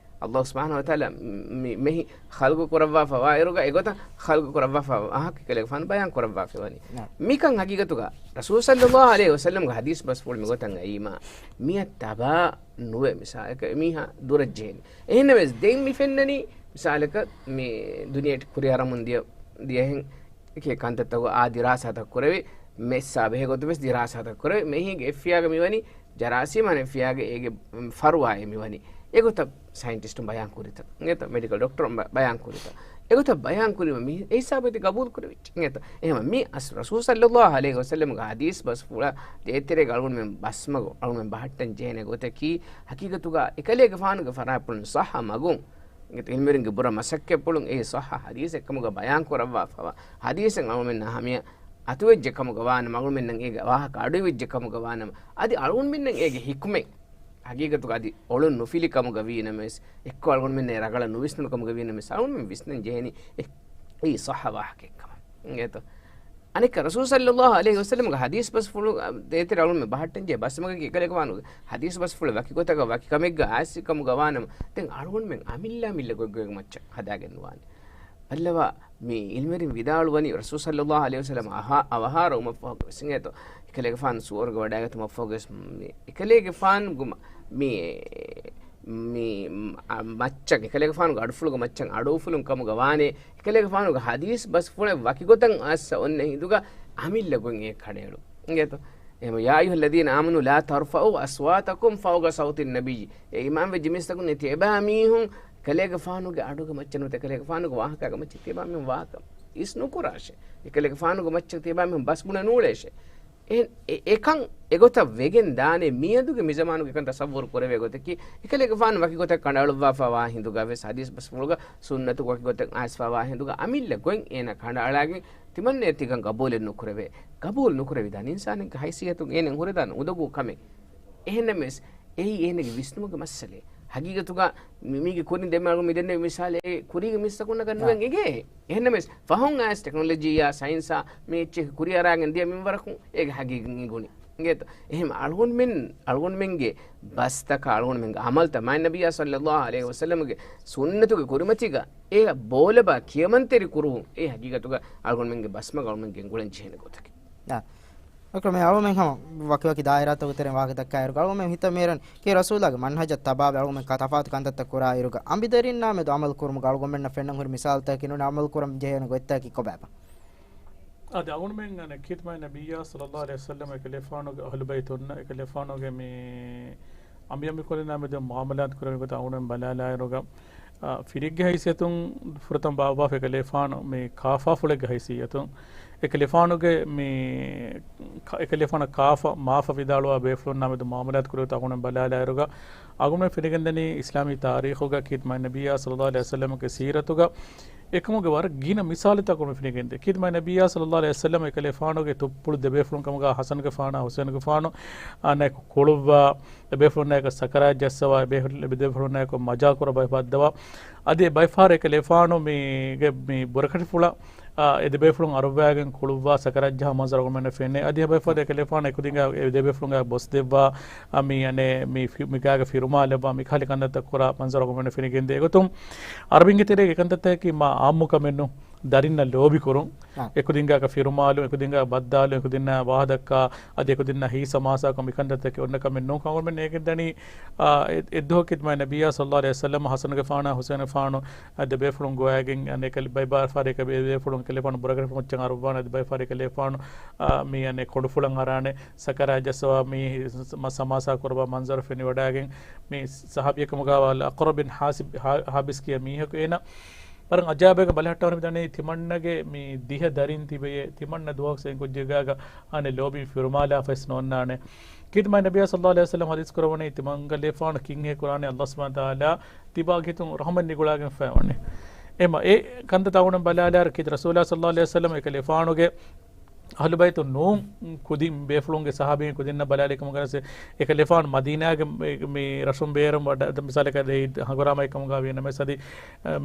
ﷲ ސުބްޙާނަހު ވަތަޢާލާ މި-، މެހި ޚަލްޤު ކުރައްވާފަ ވާއިރުގަ އެގޮތަށް ޚަލްޤު ކުރައްވާފަ ވާހަކަ ކަލޭގެފާނު ބަޔާން ކުރައްވާފަ ވަނީ. ނާ. މިކަން ހަގީގަތުގަ ރަސޫލު ޞައްލައްލާހު ޢަލައިހި ވަސައްލަމްގެ ޙަދީޘް ބަސްފުޅު މިގޮތަށް އައީމާ، މިއަށް ތަބާ ނުވެ މިސާލަކަށް އެމީހާ ދުރަށް ޖެހެނީ. އެހެންނަމަވެސް ދެން މި ފެންނަނީ މިސާލަކަށް މި ދުނިޔެއަށް ކުރިއަރަމުން ދިޔަ، ދިޔަހެން އެކޭ ކަންތައްތަކުގަ އާ ދިރާސާތައް ކުރެވި، މެއްސާ ބެހޭ ގޮތުން ވެސް ދިރާސާތައް ކުރެވި، މެހީގެ އެއްފިޔާގަ މިވަނީ ޖަރާސީމް، އަނެއްފިޔާގަ އޭގެ ފަރުވާއޭ މިވަނީ. އެގޮތަށް ސައިންޓިސްޓުން ބަޔާން ކުރިތަ؟ އިނގޭތަ؟ މެޑިކަލް ޑޮކްޓަރުން ބަ-، ބަޔާން ކުރިތަ؟ އެގޮތަށް ބަޔާން ކުރީމަ މި އެ ހިސާބަށް ތި ގަބޫލު ކުރެވިއްޖެ. އިނގޭތަ؟ އެހެންވީމަ މި އަސް ރަސޫލު ޞައްލައްލާހު ޢަލައިހި ވަސައްލަމްގެ ޙަދީޘް ބަސްފުޅާ ދޭތެރޭގަ އަޅުގަނޑުމެން ބަސްމަގު އަޅުގަނޑުމެން ބަހައްޓަން ޖެހޭނެ ގޮތަކީ، ހަޤީޤަތުގަ އެކަލޭގެފާނުގެ ފަރާތްޕުޅުން ޞައްޙަ މަގުން އިނގޭތަ؟ ޢިލްމުވެރިންގެ ބުރަ މަސައްކަތްޕުޅުން އެ ޞައްޙަ ޙަދީޘެއް ކަމުގަ ބަޔާން ކުރައްވާފަވާ ޙަދީޘެއް އަޅުގަނޑުމެންނާ ހަމަޔަށް އަތުވެއްޖެ ކަމުގަ ވާނަމަ، އަޅުގަނޑުމެންނަށް އޭގެ ވާހަކަ އަޑުއިވިއްޖެ ކަމުގަ ވާނަމަ، އަދި އަޅުގަނޑުމެންނަށް އޭގެ ޙިކުމަތް ހަގީގަތުގަ އަދި އޮޅުން ނުފިލި ކަމުގަ ވީ ނަމަވެސް، އެއްކޮށް އަޅުގަނޑުމެންނަށް ރަގަޅަށް ނުވިސްނުނު ކަމުގަ ވީ ނަމަވެސް، އަޅުގަނޑުމެން ވިސްނަން ޖެހޭނީ އެ، އެއީ ޞައްޙަ ވާހަކައެއްކަމަށް. އިނގޭތޯ؟ އަނެއްކާ ރަސޫލު ޞައްލައްލާހު ޢަލައިހި ވަސައްލަމްގެ ޙަދީޘް ބަސްފުޅު، އަ، ދޭތެރެ އަޅުގަނޑުމެން ބަހައްޓަން ޖެހޭ ބަސްމަގަކީ އެކަލޭގެފާނުގެ ޙަދީޘް ބަސްފުޅެއް ވަކި ގޮތަކަށް ވަކި ކަމެއްގަ އައިސް ކަމުގަ ވާނަމަ، ދެން އަޅުގަނޑުމެން އަމިއްލަ އަމިއްލަ ގޮތްގޮތްގެ މައްޗަށް ހަދާގެން ނުވާނެ. ބައްލަވާ، މި ޢިލްމުވެރިން ވިދާޅުވަނީ ރަސޫލު ޞައްލައްލާހު ޢަލައިހި ވަސައްލަމް އަހާ-، އަވަހާރަވުމަށްފަހުގަވެސް އިނގޭތޯ، އެކަލޭގެފާނު ސުވަރުގެ ވަޑައިގަތުމަށްފަހުގަވެސް މި އެކަލޭގެފާނުގެ މަ-، މި، މި، އަ، މައްޗަށް، އެކަލޭގެފާނުގެ އަޑުފުޅުގެ މައްޗަށް އަޑުއުފުލުން ކަމުގަ ވާނެ، އެކަލޭގެފާނުގެ ޙަދީޘް ބަސްފުޅެއް ވަކިގޮތަށް އައްސަ އޮންނަ ހިނދުގަ އަމިއްލަ ގޮތް އެ ކަނޑައެޅު. އިނގޭތޯ؟ އެހެން، يا أيها الذين آمنوا لا ترفعوا أصواتكم فوق صوت النبي. އޭ އީމާންވެއްޖެ މީސްތަކުން، ތިޔަބައިމީހުން އެކަލޭގެފާނުގެ އަޑުގެ މައްޗަށް ނުވަތަ އެކަލޭގެފާނުގެ ވާހަކާގެ މައްޗަށް ތިޔަބައިމީހުން ވާކަން އިސް ނުކުރާށޭ. އެކަލޭގެފާނުގެ މައްޗަށް ތިޔަބައިމީހުން ބަސްބުނެ ނޫޅޭށޭ. އެ، އެ، އެކަން އެގޮތަށް ވެގެން ދާނެ. މިއަދުގެ މިޒަމާނުގެ އެކަން ތަޞައްވުރު ކުރެވޭ ގޮތަކީ، އެކަލޭގެފާނު ވަކި ގޮތަށް ކަނޑައަޅުއްވާފަ ވާ ހިނދުގަވެސް، ޙަދީޘް ބަސްފުޅުގަ ސުންނަތު ވަކި ގޮތަށް އައިސްފަ ވާ ހިނދުގަ އަމިއްލަ ގޮތް އޭނަ ކަނޑައަޅާގެން ތިމަންނަޔަށް ތިކަން ގަބޫލެއް ނުކުރެވޭ. ގަބޫލު ނުކުރެވިދާނެ. އިންސާނެއްގެ ހައިސިއްޔަތުން އޭނަ ހުރެދާނެ އުނދަގޫ ކަމެއް. އެހެންނަމަވެސް، އެއީ އޭނަގެ ވިސްނުމުގެ މައްސަލައެއް. ހަގީގަތުގަ މި-، މީގެ ކުރިން ދެންމެ އަޅުގަނޑު މި ދެންނެވި މިސާލެއް، ކުރީގެ މީސްތަކުންނަކަށް ނުވެން އެގޭ. އެހެންނަމަވެސް، ފަހުން އައިސް ޓެކްނޮލޮޖީއާ ސައިންސާ މި އެއްޗެއް ކުރިއަރާގެން ދިޔަ މިންވަރަކުން އޭގެ ހަގީގަތް އެނގުނީ. އިނގޭތޯ؟ އެހެން އަޅުގަނޑުމެން، އަޅުގަނޑުމެންގެ ބަސްތަކާ، އަޅުގަނޑުމެންގެ ޢަމަލްތައް، މާތް ނަބިއްޔާ ޞައްލައްލާހު ޢަލައިހި ވަސައްލަމްގެ ސުންނަތުގެ ކުރިމަތީގަ އެ ބޯލަބާ ކިޔަމަންތެރި ކުރުވުން، އެ ހަގީގަތުގަ އަޅުގަނޑުމެންގެ ބަސްމަގަށް އަޅުގަނޑުމެން ގެންގުޅެން ޖެހޭނެ ގޮތަކީ. އާ. އަކްރަމް، އަޅުގަމެން ހަމަ ވަކިވަކި ދާއިރާތަކުގެ ތެރެއިން ވާހަކަ ދައްކާއިރުގަ، އަޅުގަމެން ހިތަށް މިއެރަން ކީ ރަސޫލާގެ މަންހަޖަށް ތަބާވެ އަޅުގަމެން ތަފާތު ކަންތައްތައް ކުރާއިރުގަ، އަނބިދަރިންނާ މެދު ޢަމަލު ކުރުމުގަ އަޅުގަމެންނަށް ފެންނަން ހުރި މިސާލުތަކަކީ ނޫނީ ޢަމަލު ކުރަން ޖެހޭނެ ގޮތްތަކަކީ ކޮބާބާ؟ އަދި އަޅުގަނޑުމެން އަނެއް ޚިދްމަތް ނަބިއްޔާ ޞައްލައްލާހު ޢަލައިހި ވަސައްލަމް އެކަލޭފާނުގެ އަހުލު ބައިތުންނަށް އެކަލޭފާނުގެ މި އަނބިއަނބިކޮޅުންނާ މެދު މުޢާމަލާތު ކުރެވޭ ގޮތަށް އަޅުގަނޑުމެން ބަލާލާއިރުގަ، އާ، ފިރިގެ ހައިސިއްޔަތުން ފުރަތަމަ ބާއްވާފަ އެކަލޭފާނު މި ކާފާފުޅެއްގެ ހައިސިއްޔަތުން އެކަލޭފާނުގެ މި ކ-، އެކަލޭފާނަށް ކާފަ މާފަ ވިދާޅުވާ ބޭފުޅުންނާ މެދު މުޢާމަލާތު ކުރެވޭ ގޮތަށް އަޅުގަނޑުމެން ބަލާލާއިރުގަ، އަޅުގަނޑުމެން ފެނިގެންދަނީ އިސްލާމީ ތާރީޚުގަ ޚިދްމަތް ނަބިއްޔާ ޞައްލައްލާހު ޢަލައިހި ވަސައްލަމްގެ ސީރަތުގަ އެކަމުގެ ވަރަށް ގިނަ މިސާލުތަކުން ފެނިގެންދޭ. ޚިދްމަތް ނަބިއްޔާ ޞައްލައްލާހު ޢަލައިހި ވަސައްލަމް އެކަލޭފާނުގެ ތުއްޕުޅު ދެބޭފުޅުން ކަމުގަ ޙަސަނުގެފާނާ ޙުސައިނުގެފާނު އަނެކު ކުޅުއްވާ، ދެބޭފުޅުންނާއެކު ސަކަރާތް ޖައްސަވާ، އެބޭފުޅު-، ދެބޭފުޅުންނާއެކު މަޖާކުރައްވާ އެބައްދަވާ. އަދި އެ ބައިފަހަރު އެކަލޭފާނު މީގެ މި ބުރަކަށިފުޅަށް، އާ، އެ ދެބޭފުޅުން އަރުއްވާގެން ކުޅުއްވާ ސަކަރާތް ޖަހާ މަންޒަރު އަޅުގަނޑުމެންނަށް ފެނޭ. އަދި އެ ބައިފަހަރު އެކަލޭފާނު އެކުދިންގާ އެ ދެބޭފުޅުންގާ ބޮސް ދެއްވާ، އާ، މި އަނެއް މި ފި-، މިގާގެ ފިރުމާ ލައްވާ މިކަހަލި ކަންތައްތައް ކުރާ މަންޒަރު އަޅުގަނޑުމެންނަށް ފެނިގެންދޭ. އެގޮތުން ޢަރަބިންގެ ތެރޭގެ ކަންތައްތަކަކީ މާ ޢާއްމު ކަމެއް ނޫން. ދަރިންނަށް ލޯބިކުރުން، އާ. އެކުދިންގާ ފިރުމާލުން، އެކުދިންގާ ބައްދާލުން، އެކުދިންނާ ވާހަ ދައްކާ، އަދި އެކުދިންނާ ހިތް ސަމާސާކޮށް މިކަންތައްތަކެއް އޮންނަ ކަމެއް ނޫން. އަޅުގަނޑުމެން ނޭނގެންދަނީ، އާ، އެ-، އެއްދުވަހު ޚިދްމަތް ނަބިއްޔާ ޞައްލައްލާހު ޢަލައިހި ވަސައްލަމް ޙަސަނުގެފާނާ ޙުސައިނުގެފާނު، އާ، ދެބޭފުޅުން ގޮވައިގެން، އަނެއް ކަލޭ-، ބައިބާރު ފާރި އެކަ ބޭ-، ދެބޭފުޅުން ކަލޭފާނު ބުރަކަށިފުޅު މައްޗަށް އަރުއްވާނެ. އަދި ބައިފާރި ކަލޭފާނު، އާ، މި އަނެއް ކޮނޑުފުޅަށް އަރާނެ، ސަކަރާތް ޖައްސަވާ މި ސަ-، މަ-، ސަމާސާ ކުރައްވާ މަންޒަރު ފެނިވަޑައިގެން، މި ޞަޙާބީއެއް ކަމުގަ ވާ އަޤްރަ ބިން ޙާބިސް ކިޔާ މީހަކު އޭނަ ވަރަށް އަޖާއިބެއްގަ ބަލަހައްޓަވަން މިދަނީ ތިމަންނަގެ މި ދިހަ ދަރިން ތިބެޔޭ، ތިމަންނަ ދުވަހަކު ސައިން ކުއްޖެއްގާގަ އަނެއް ލޯބިން ފިރުމާލާފައިސް ނޯންނާނެ. ޚިދްމަތް ނަބިއްޔާ ޞައްލައްލާހު ޢަލައިހި ވަސައްލަމް ޙަދީޘް ކުރައްވަނީ ތިމަންކަލޭފާނު ކިންހޭ ކުރާނީ ﷲ ސުބްޙާނަހޫ ވަތަޢާލާ ތިބާގެ ހިތުން ރަޙުމަތް ނިގުޅާގެންފައިވަނީ. އެމަ އެ ކަންތައް ތައުނަ ބަލާލާރު ޚިދް ރަސޫލާ ޞައްލައްލާހު ޢަލައިހި ވަސައްލަމް އެކަލޭފާނުގެ އަހުލުބައިތު ނޫން ކުދިން ބޭފުޅުންގެ ޞަޙާބީން ކުދިންނަށް ބަލާލި ކަމުގަ އެކަލޭފާނު މަދީނާގެ މި، މި ރަށުން ބޭރުން ވަޑަ-، މިސާލަކަށް ދެއްވި ހަނގުރާމައެއް ކަމުގަ ވީ ނަމަވެސް އަދި،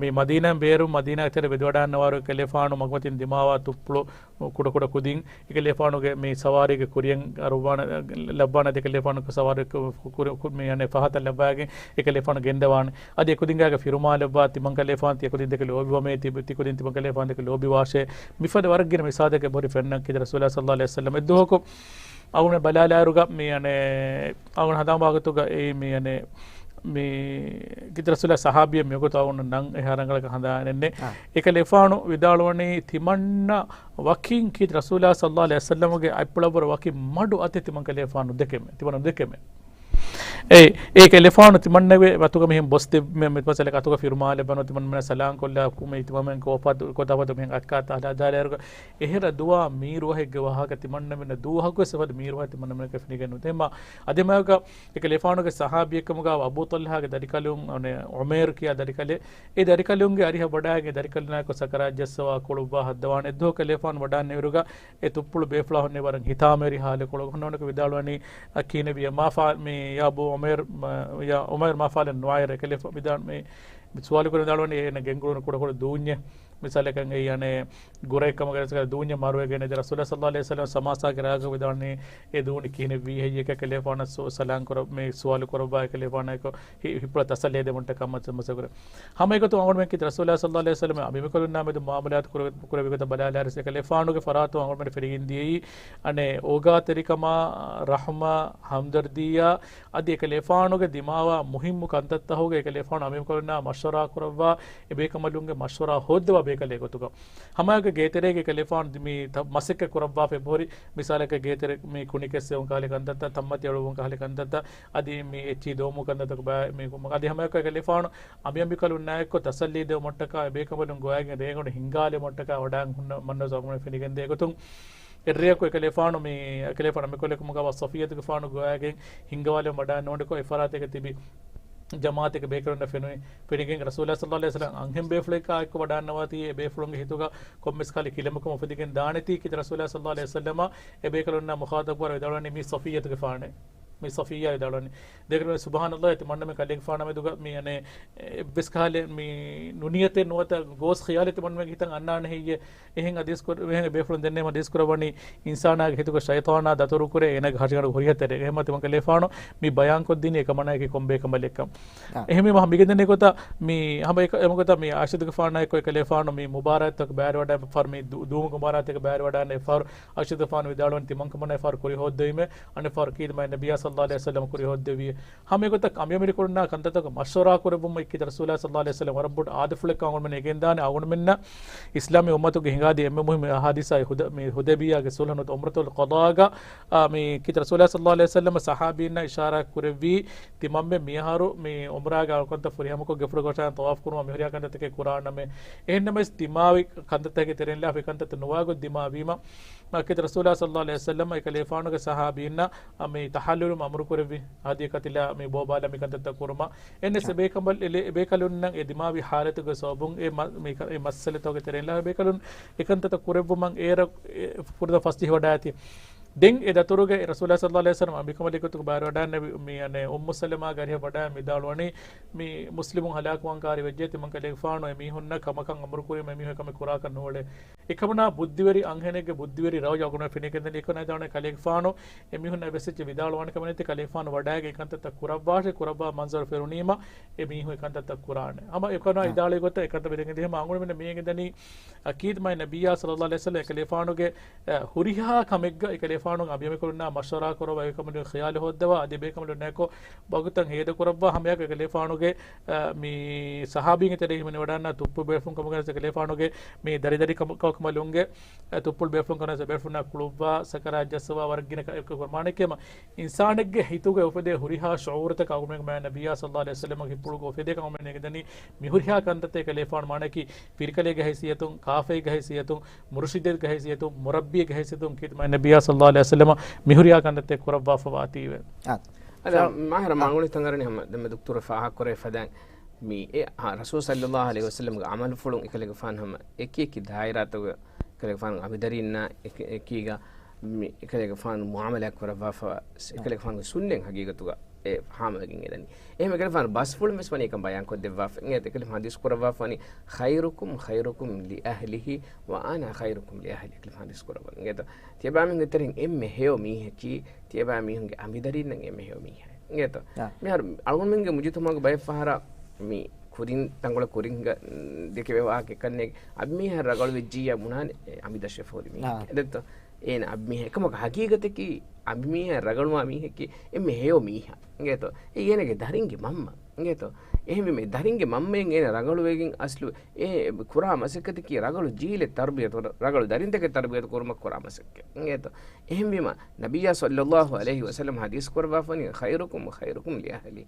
މި މަދީނާއިން ބޭރުން މަދީނާގެ ތެރެ ވެދިވަޑާންނަވާރު އެކަލޭފާނު މަގުމަތިން ދިމާވާ ތުއްޕުޅު ކުޑަކުޑަ ކުދިން އެކަލޭފާނުގެ މި ސަވާރީގެ ކުރިއަށް އަރުއްވާނެ، ލައްވާނެ އަދި އެކަލޭފާނުގެ ސަވާރީ ކު-، ކު-، ކު-، މި އަނެއް ފަހަތަށް ލައްވާގެން އެކަލޭފާނު ގެންދަވާނެ. އަދި އެކުދިންގާގެ ފިރުމާލެއްވާ ތިމަންކަލޭފާނު ތިއެކުދިން ދެކެ ލޯބިވަމޭ ތި-، ތިކުދިން ތިމަންކަލޭފާނު ދެކެ ލޯބިވާށޭ. މިފަދަ ވަރަށް ގިނަ މިސާލެއްގެ ބޮޑި ފެންނަން ކިދަ ރަސޫލާ ޞައްލައްލާހު ޢަލައިހި ވަސައްލަމް. އެއްދުވަހަކު އަޅުގަނޑު ބަލާލާއިރުގަ މި އަނެއް އަޅުގަނޑު ހަނދާން ވާގޮތުގަ އެއީ މި އަނެއް މި ކިދަ ރަސޫލާ ޞަޙާބީ މިވަގުތު އަޅުގަނޑު ނަން އެހާ ރަނގަޅަކަށް ހަނދާނެއް ނެތް. އާ. އެކަލޭފާނު ވިދާޅުވަނީ ތިމަންނަ ވަކިން ކީ ރަސޫލާ ޞައްލައްލާހު ޢަލައިހި ވަސައްލަމްގެ އަތްޕުޅަށްވުރެ ވަކި މަޑު އަތެއް ތިމަން ކަލޭފާނު ދެކެމެ، ތިމަން ނުދެކެމެ. އޭ، އޭ ކަލޭފާނު ތިމަންނަގެ ވަތުގަ މިހެން ބޮސް ދެ-، މެ-، މެ-، މަސަލަކަށް އަތުގަ ފިރުމާލެއް ބަނު ތިމަންމެން ސަލާން ކޮށްލާ ކު-، މެ ތިމަންމެން ކޯފާ ދު-، ކޮތާފަތު މިހެން އަތްކާ ތަހަލާ ދާލާއިރުގަ އެހެރަ ދުވާ މީރުވަހެއްގެ ވާހަކަ ތިމަންނަމެންނަށް ދުވަހަކުވެސް އެފަދަ މީރުވަހެއް ތިމަންނަމެންނަކަށް ފެނިގެން ނުދޭ. އެމަ އަދި މައިގަ އެކަލޭފާނުގެ ޞަޙާބީއެއްކަމުގަ އަބޫ ޠަލްޙާގެ ދަރިކަލުން އަނެއް ޢުމޭރު ކިޔާ ދަރިކަލެއް. އެ ދަރިކަލުންގެ އަރިހަށް ވަޑައިގެން ދަރިކަލުންނާއެކު ސަކަރާތް ޖައްސަވާ ކުޅުއްވާ ހައްދަވާނެ. އެއްދުވަހު ކަލޭފާނު ވަޑާންނެވިއިރުގަ އެ ތުއްޕުޅު ބޭފުޅާ ހުންނެވި ވަރަށް ހިތާމަވެރި ޙާލެއް ކޮޅު ހުންނަވަނަކަ ވިދާޅުވަނީ، އަ، ކީނެވިޔަ މާ ފާ-، މި ޔާ ބު-، އުމައިރު މާ-، ޔާ އުމައިރު މާ ފާލެ ނުވާއިރު އެކަލޭފާނު މިދާ-، މި، މި ސުވާލު ކުރެވިދާޅުވަނީ އޭނަ ގެންގުޅުނު ކުޑަކުޑަ ދޫންޏެއް. މިސާލަކަށް އެއީ އަނެއް ގުރައެއް ކަމަށް ގެނެސް ދޫންޏެއް މަރުވެގެން އެދި ރަސޫލާ ޞައްލަﷲ ޢަލައިހި ވަސައްލަމަ ސަމާސާގެ ރާގަށް ވިދާޅުވަނީ އެ ދޫނި ކިހިނެއް ވީ ހެއްޔޭ ކަލޭފާނަށް ސު-، ސަލާން ކުރ-، މި ސުވާލު ކުރައްވާ އެކަލޭފާނާއެކު ހި-، ހިތްޕުޅަށް ތަސައްލީ ދެމުންޓަކާ މަސަ-، މަސަ ކުރެ. ހަމަ އެގޮތުން އަޅުގަނޑުމެން ކީރިތި ރަސޫލާ ޞައްލަﷲ ޢަލައިހި ވަސައްލަމަ އަނބިމިކަލުންނާ މެދު މުޢާމަލާތު ކުރެ-، ކުރެވި ގޮތަށް ބަލާލާރިސް އެކަލޭފާނުގެ ފަރާތުން އަޅުގަނޑުމެން ފެނިގެން ދިޔައީ އަނެއް އޯގާތެރިކަމާ، ރަޙުމާ، ހަމްދަރްދީއާ، އަދި އެކަލޭފާނުގެ ދިމާވާ މުހިއްމު ކަންތައްތަހުގެ އެކަލޭފާނު އަނބިމިކަލުންނާ މަޝްވަރާ ކުރައްވާ އެބޭކަމަލުންގެ މަޝްވަރާ ހޯއްދަވާ ބޭކަލެއް ގޮތުގަ. ހަމައެކަ ގޭތެރޭގެ އެކަލޭފާނު މި ތަ-، މަސައްކަތް ކުރައްވާފަ އެބަހުރި މިސާލަކަށް ގޭތެރެ މި ކުނިކެއްސެވުން ކަހަލަ ކަންތައްތައް، ތައްމަތި އެޅުވުން ކަހަލަ ކަންތައްތައް، އަދި މި އެއްޗިހި ދޮވުމު ކަންތައްތަކު ބައި މި ކުމަ-، އަދި ހަމައެކަ އެކަލޭފާނު އަނބިމިކަލުންނާއެކު ތަސައްލީ ދެވުމަށްޓަކާ އެބޭކަމަލުން ގޮވައިގެން ރޭގަނޑު ހިންގާލެވުމަށްޓަކާ ވަޑާން ހުންނަ މަންނަސް އަޅުގަނޑު ފެނިގެންދޭ ގޮތުން، އެއްރެއަކު އެކަލޭފާނު މި އެކަލޭފާނު އަނބިމިކަލެއް ކަމުގަވާ ޞަފިއްޔަތުގެފާނު ގޮވައިގެން ހިންގަވާލެވުން ވަޑާން ނުވަނިކޮށް އެ ފަރާތެއްގަ ތިބި ޖަމާޢަތެއްގެ ބޭކަލުންނަށް ފެނުނީ. ފެނިގެން ރަސޫލާ ޞައްލަﷲ ޢަލައިހި ވަސައްލަމަ އަންހެން ބޭފުޅެއްކާ އެއްކޮށް ވަޑާންނަވާތީ އެ ބޭފުޅުންގެ ހިތުގަ ކޮންމެސް ކަހަލަ ކިލަމަކުން އުފެދިގެން ދާނެތީ ކީރިތި ރަސޫލާ ޞައްލަﷲ ޢަލައިހި ވަސައްލަމަ އެ ބޭކަލުންނާ މުޚާޠަބުވާ ވިދާޅުވަނީ މީ ޞަފިއްޔަތުގެފާނެއް. މީ ޞަފިއްޔާ ވިދާޅުވަނީ. ދޭކަލުން ސުބްޙާނަﷲ ތި މަންނަމެ ކަލޭގެފާނާ މެދުގަ މީ އަނެއް އެއްވެސް ކަހަލަ މި ނުނިޔަތެއް ނުވަތަ ގޯސް ޚިޔާލެއް ތި މަންނަމެ ހިތަށް އަންނާނެ ހެއްޔޭ؟ އެހެން އަދިސް ކުރ-، އެހެން ބޭފުޅުން ދެންނެވި އަދިސް ކުރައްވަނީ އިންސާނާގެ ހިތުގަ ޝައިޠާނާ ދަތުރުކުރޭ އޭނާގެ ހަށިގަނޑު ހުރިހަތެރޭ. އެހެންމަ ތިމަން ކަލޭފާނު މި ބަޔާންކޮށްދިނީ އެކަމަނާއެކީ ކޮން ބޭކަމަލެއްކަން. އާ. އެހެންވީމަ މިގެންދަނީ ގޮތަށް މި ހަމަ އެކަ-، އެމަގޮތަށް މި އަޝަދުގެފާނާއެކު އެކަލޭފާނު މި މުބާރާތްތަކަށް ބައިވެރިވަޑައި ފަރު މި ދު-، ދޫމުގެ މުބާރާތެއްގަ ބައިވެރިވަޑާނެ ފަރު އަޝަދުގެފާނު ވިދާޅުވަން ތިމަންކަމަނާ ފަރު ކުރި ހޯއްދެވީމޭ އަނެއް ފަރު ކީރިތި މާތް ނަބިއްޔާ ޞައްލަﷲ ޢަލައިހި ވަސައްލަމަ ކުރި ހޯއްދެވީ. ހަމަ އެގޮތަށް އަނބިމިކަލުންނާ ކަންތައްތަކަށް މަޝްވަރާ ކުރެއްވުމަށް ކީރިތި ރަސޫލާ ޞައްލަﷲ ޢަލައިހި ވަސައްލަމަ ވަރަށް ބޮޑު އާދަފުޅެއްކަން އަޅުގަނޑުމެން އެނގެންދާނެ. އަޅުގަނޑުމެންނަށް އިސްލާމީ އުއްމަތުގެ ހިނގާދިޔަ އެންމެ މުހިއްމު އެއް ހާދިސާ އެއް ހުދަ-، މި ހުދައިބިއްޔާގެ ޞުލްޙު ނުވަތަ ޢުމްރަތުލް ޤަޟާގަ، އާ، މި ކީރިތި ރަސޫލާ ޞައްލަﷲ ޢަލައިހި ވަސައްލަމަ ޞަޙާބީންނަށް އިޝާރާތް ކުރެއްވީ، ތިމަންމެން މިއަހަރު މި ޢުމްރާގެ އަޅުކަންތައް ފުރިހަމަކޮށް ގެފުޅު ގޮށާ ޠަވާފު ކުރުމާ މިހުރިހާ ކަންތައްތަކެއް ކުރާނަމޭ. އެހެންނަމަވެސް ދިމާވި ކަންތައްތަކެއް ތެރެއިން ލާފަ އެކަންތައްތައް ނުވާގޮތް ދިމާވީމަ، މާ ކީރިތި ރަސޫލާ ޞައްލަﷲ ޢަލައިހި ވަސައްލަމަ އެކަލޭފާނުގެ ޞަޙާބީންނަށް މި ތަޙައްލުލު އަމުރު ކުރެއްވި، ހަދިޔަ ކަތިލާ މި ބޯބާލާ މި ކަންތައްތައް ކުރުމަށް. އެންނެސް އެބޭކަނބަލް އެ ބޭކަލުންނަށް އެ ދިމާވި ޙާލަތުގެ ސަބަބުން އެ މަ-، މި ކަ-، އެ މައްސަލަތަކުގެ ތެރެއިން ލާފަ އެ ބޭކަލުން އެ ކަންތައްތައް ކުރެއްވުމަށް އޭރަށް އެ ފުރަތަމަ ފަސްޖެހިވަޑައިގަތީ. ދެން އެ ދަތުރުގެ ރަސޫލާ ޞައްލަﷲ ޢަލައިހި ވަސައްލަމަ އަނބިމިކަލުންގެ ގޮތުގަ ބައިވެރިވަޑައިގެންނެވި މި އަނެއް އުއްމު ސަލަމާގެ އަރިހަށް ވަޑައި ވިދާޅުވަނީ، މި މުސްލިމުން ހަލާކުވާން ކާރި ވެއްޖެ ތިމަން ކަލޭގެފާނު އެ މީހުންނަށް ކަމަކަށް އަމުރު ކުރީމަ އެ މީހުން އެކަމެއް ކުރާކަށް ނޫޅޭ. އެކަމަނާ ބުއްދިވެރި އަންހެނެއްގެ ބުއްދިވެރި ރައުޔު އަޅުގަނޑު ފެނިގެންދަނީ. އެކަން އެދާނެ ކަލޭގެފާނު އެ މީހުން އެއްވެސް އެއްޗެއް ވިދާޅުވާނެ ކަމެއް ނެތި. ކަލޭގެފާނު ވަޑައިގެން އެކަންތައްތައް ކުރައްވާށޭ، ކުރައްވާ މަންޒަރު ފެނުނީމަ އެ މީހުން އެކަންތައްތައް ކުރާނެ. ހަމަ އެކަނާ އާ. ވިދާޅުވިގޮތަށް އެކަންތައް ވެދެން ދިހަމަ އަނގުނުމެން މީގެން ދަނީ އަކީދު މާތް ނަބިއްޔާ ޞައްލަﷲ ޢަލައިހި ވަސައްލަމަ އެކަލޭފާނުގެ، އަ، ހުރިހާ ކަމެއްގަ އެކަލޭފާނު އަނބިމިކަލުންނާ މަޝްވަރާ ކުރައްވާ އެކަމަނި ޚިޔާލު ހޯއްދަވާ އަދި ބޭކަމަލުންނާއެކު ވަގުތަށް ހޭދަ ކުރައްވާ ހަމަޔަކަށް އެކަލޭފާނުގެ، އަ، މި ސަހާބީންގެ ތެރެއިން ހިމެނިވަޑާންނާ ތުއްޕު ބޭފުޅުން ކަމުގަ އެކަލޭފާނުގެ މި ދަރިދަރި ކަމަކަށް މަލުންގެ، އަ، ތުއްޕުޅު ބޭފުޅުން ކަމުގަ ބޭފުޅުންނާ ކުޅުއްވާ ސަކަރާތް ޖައްސަވާ ވަރަށް ގިނަ ކަ-، ކުރުމާނެ ކެމަ އިންސާނެއްގެ ހިތުގަ އުފެދޭ ހުރިހާ ޝުޢޫރުތަކަށް އަޅުގަނޑުމެން ނަބިއްޔާ ޞައްލަﷲ ޢަލައިހި ވަސައްލަމަގެ ހިތްޕުޅުގަ އުފެދޭ ކަމަށް ނޭނގެދަނީ މިހުރިހާ ކަންތައްތައް ކަލޭފާނު މާނައަކީ ފިރިކަލޭގެ ހައިސިއްޔަތުން، ކާފައިގެ ހައިސިއްޔަތުން، މުރުޝިދެއްގެ ހައިސިއްޔަތުން، މުރައްބީގެ ހައިސިއްޔަތުން ކީރިތި މާތް ނަބިއްޔާ ޞައްލަﷲ ޢަލައިހި ވަސައްލަމަ މިހުރިހާ ކަންތައްތައް ކުރައްވާފަވާތީވެ. އާ. އަދި ފާ-، މާހަރަ މާ-، މާ-، މާނގުޅި ތަނގަރަނި ހަމަ ދެންމެ ދުކްތުރު ފާހަގަކުރެވި ފަދައިން މި އެ، އާ، ރަސޫލު ޞައްލަﷲ ޢަލައިހި ވަސައްލަމްގެ ޢަމަލުފުޅުން އެކަލޭގެފާނު ހަމަ އެކި އެކި ދާއިރާތަކުގަ އެކަލޭގެފާނު އަނބިދަރީންނާ އެކި އެކީގަ މި އެކަލޭގެފާނު މުޢާމަލާތް ކުރައްވާފަ އެކަލޭގެފާނުގެ ސުންނަތް ހަގީގަތުގަ އެ ހާމަވެގެން އެދަނީ. އެހެން އެކަލޭގެފާނު ބަސްފުޅުން ވެސް ވަނީ އެކަން ބަޔާންކޮށްދެއްވާފަ. އެކަލޭގެފާނު ޙަދީޘް ކުރައްވާފަ ވަނީ، "خيركم خيركم لأهله وأنا خيركم لأهلي." އެކަލޭގެފާނު ޙަދީޘް ކުރައްވަނީ. އިނގޭތޯ؟ ތިޔަބައިމީހުންގެ ތެރެއިން އެންމެ ހެޔޮ މީހަކީ، ތިޔަބައިމީހުންގެ އަނބިދަރީންނަށް އެންމެ ހެޔޮ މީހާ. އިނގޭތޯ؟ އާ. މިހާރު އަޅުގަނޑުމެންގެ މުޖުތަމަޢުގަ ބައެއް ފަހަރަށް މި ކުރިން ތަންކޮޅެއް ކުރިންގަ ދެކެވޭ ވާހަކަ އެއްކަންނޭނގެ. އަނބިމީހާ ރަގަޅު ވެއްޖިއްޔާ ބުނާނެ އެ އަނބިދަށޭ ފޯރި މީހެއް. އާ. އެދެއްތޯ؟ އޭނަ އަނބިމީހާ އެކަމަކު ހަގީގަތަކީ އަނބިމީހާ ރަގަޅުވާ މީހަކީ އެންމެ ހެޔޮ މީހާ. އިނގޭތޯ؟ އެއީ އޭނަގެ ދަރިންގެ މަންމަ. އިނގޭތޯ؟ އެހެންވީމަ އެ ދަރިންގެ މަންމައިން އޭނަ ރަގަޅުވެގެން އަސްލު އެ ކުރާ މަސައްކަތަކީ ރަގަޅު ޖީލެއް ތަރުބިޔަތު، ރަގަޅު ދަރިންތަކެއް ތަރުބިޔަތު ކުރުމަށް ކުރާ މަސައްކަތް. އިނގޭތޯ؟ އެހެންވީމަ ނަބިއްޔާ ޞައްލަﷲ ޢަލައިހި ވަސައްލަމަ ޙަދީޘް ކުރައްވާފަ ވަނީ، "خيركم خيركم لأهله."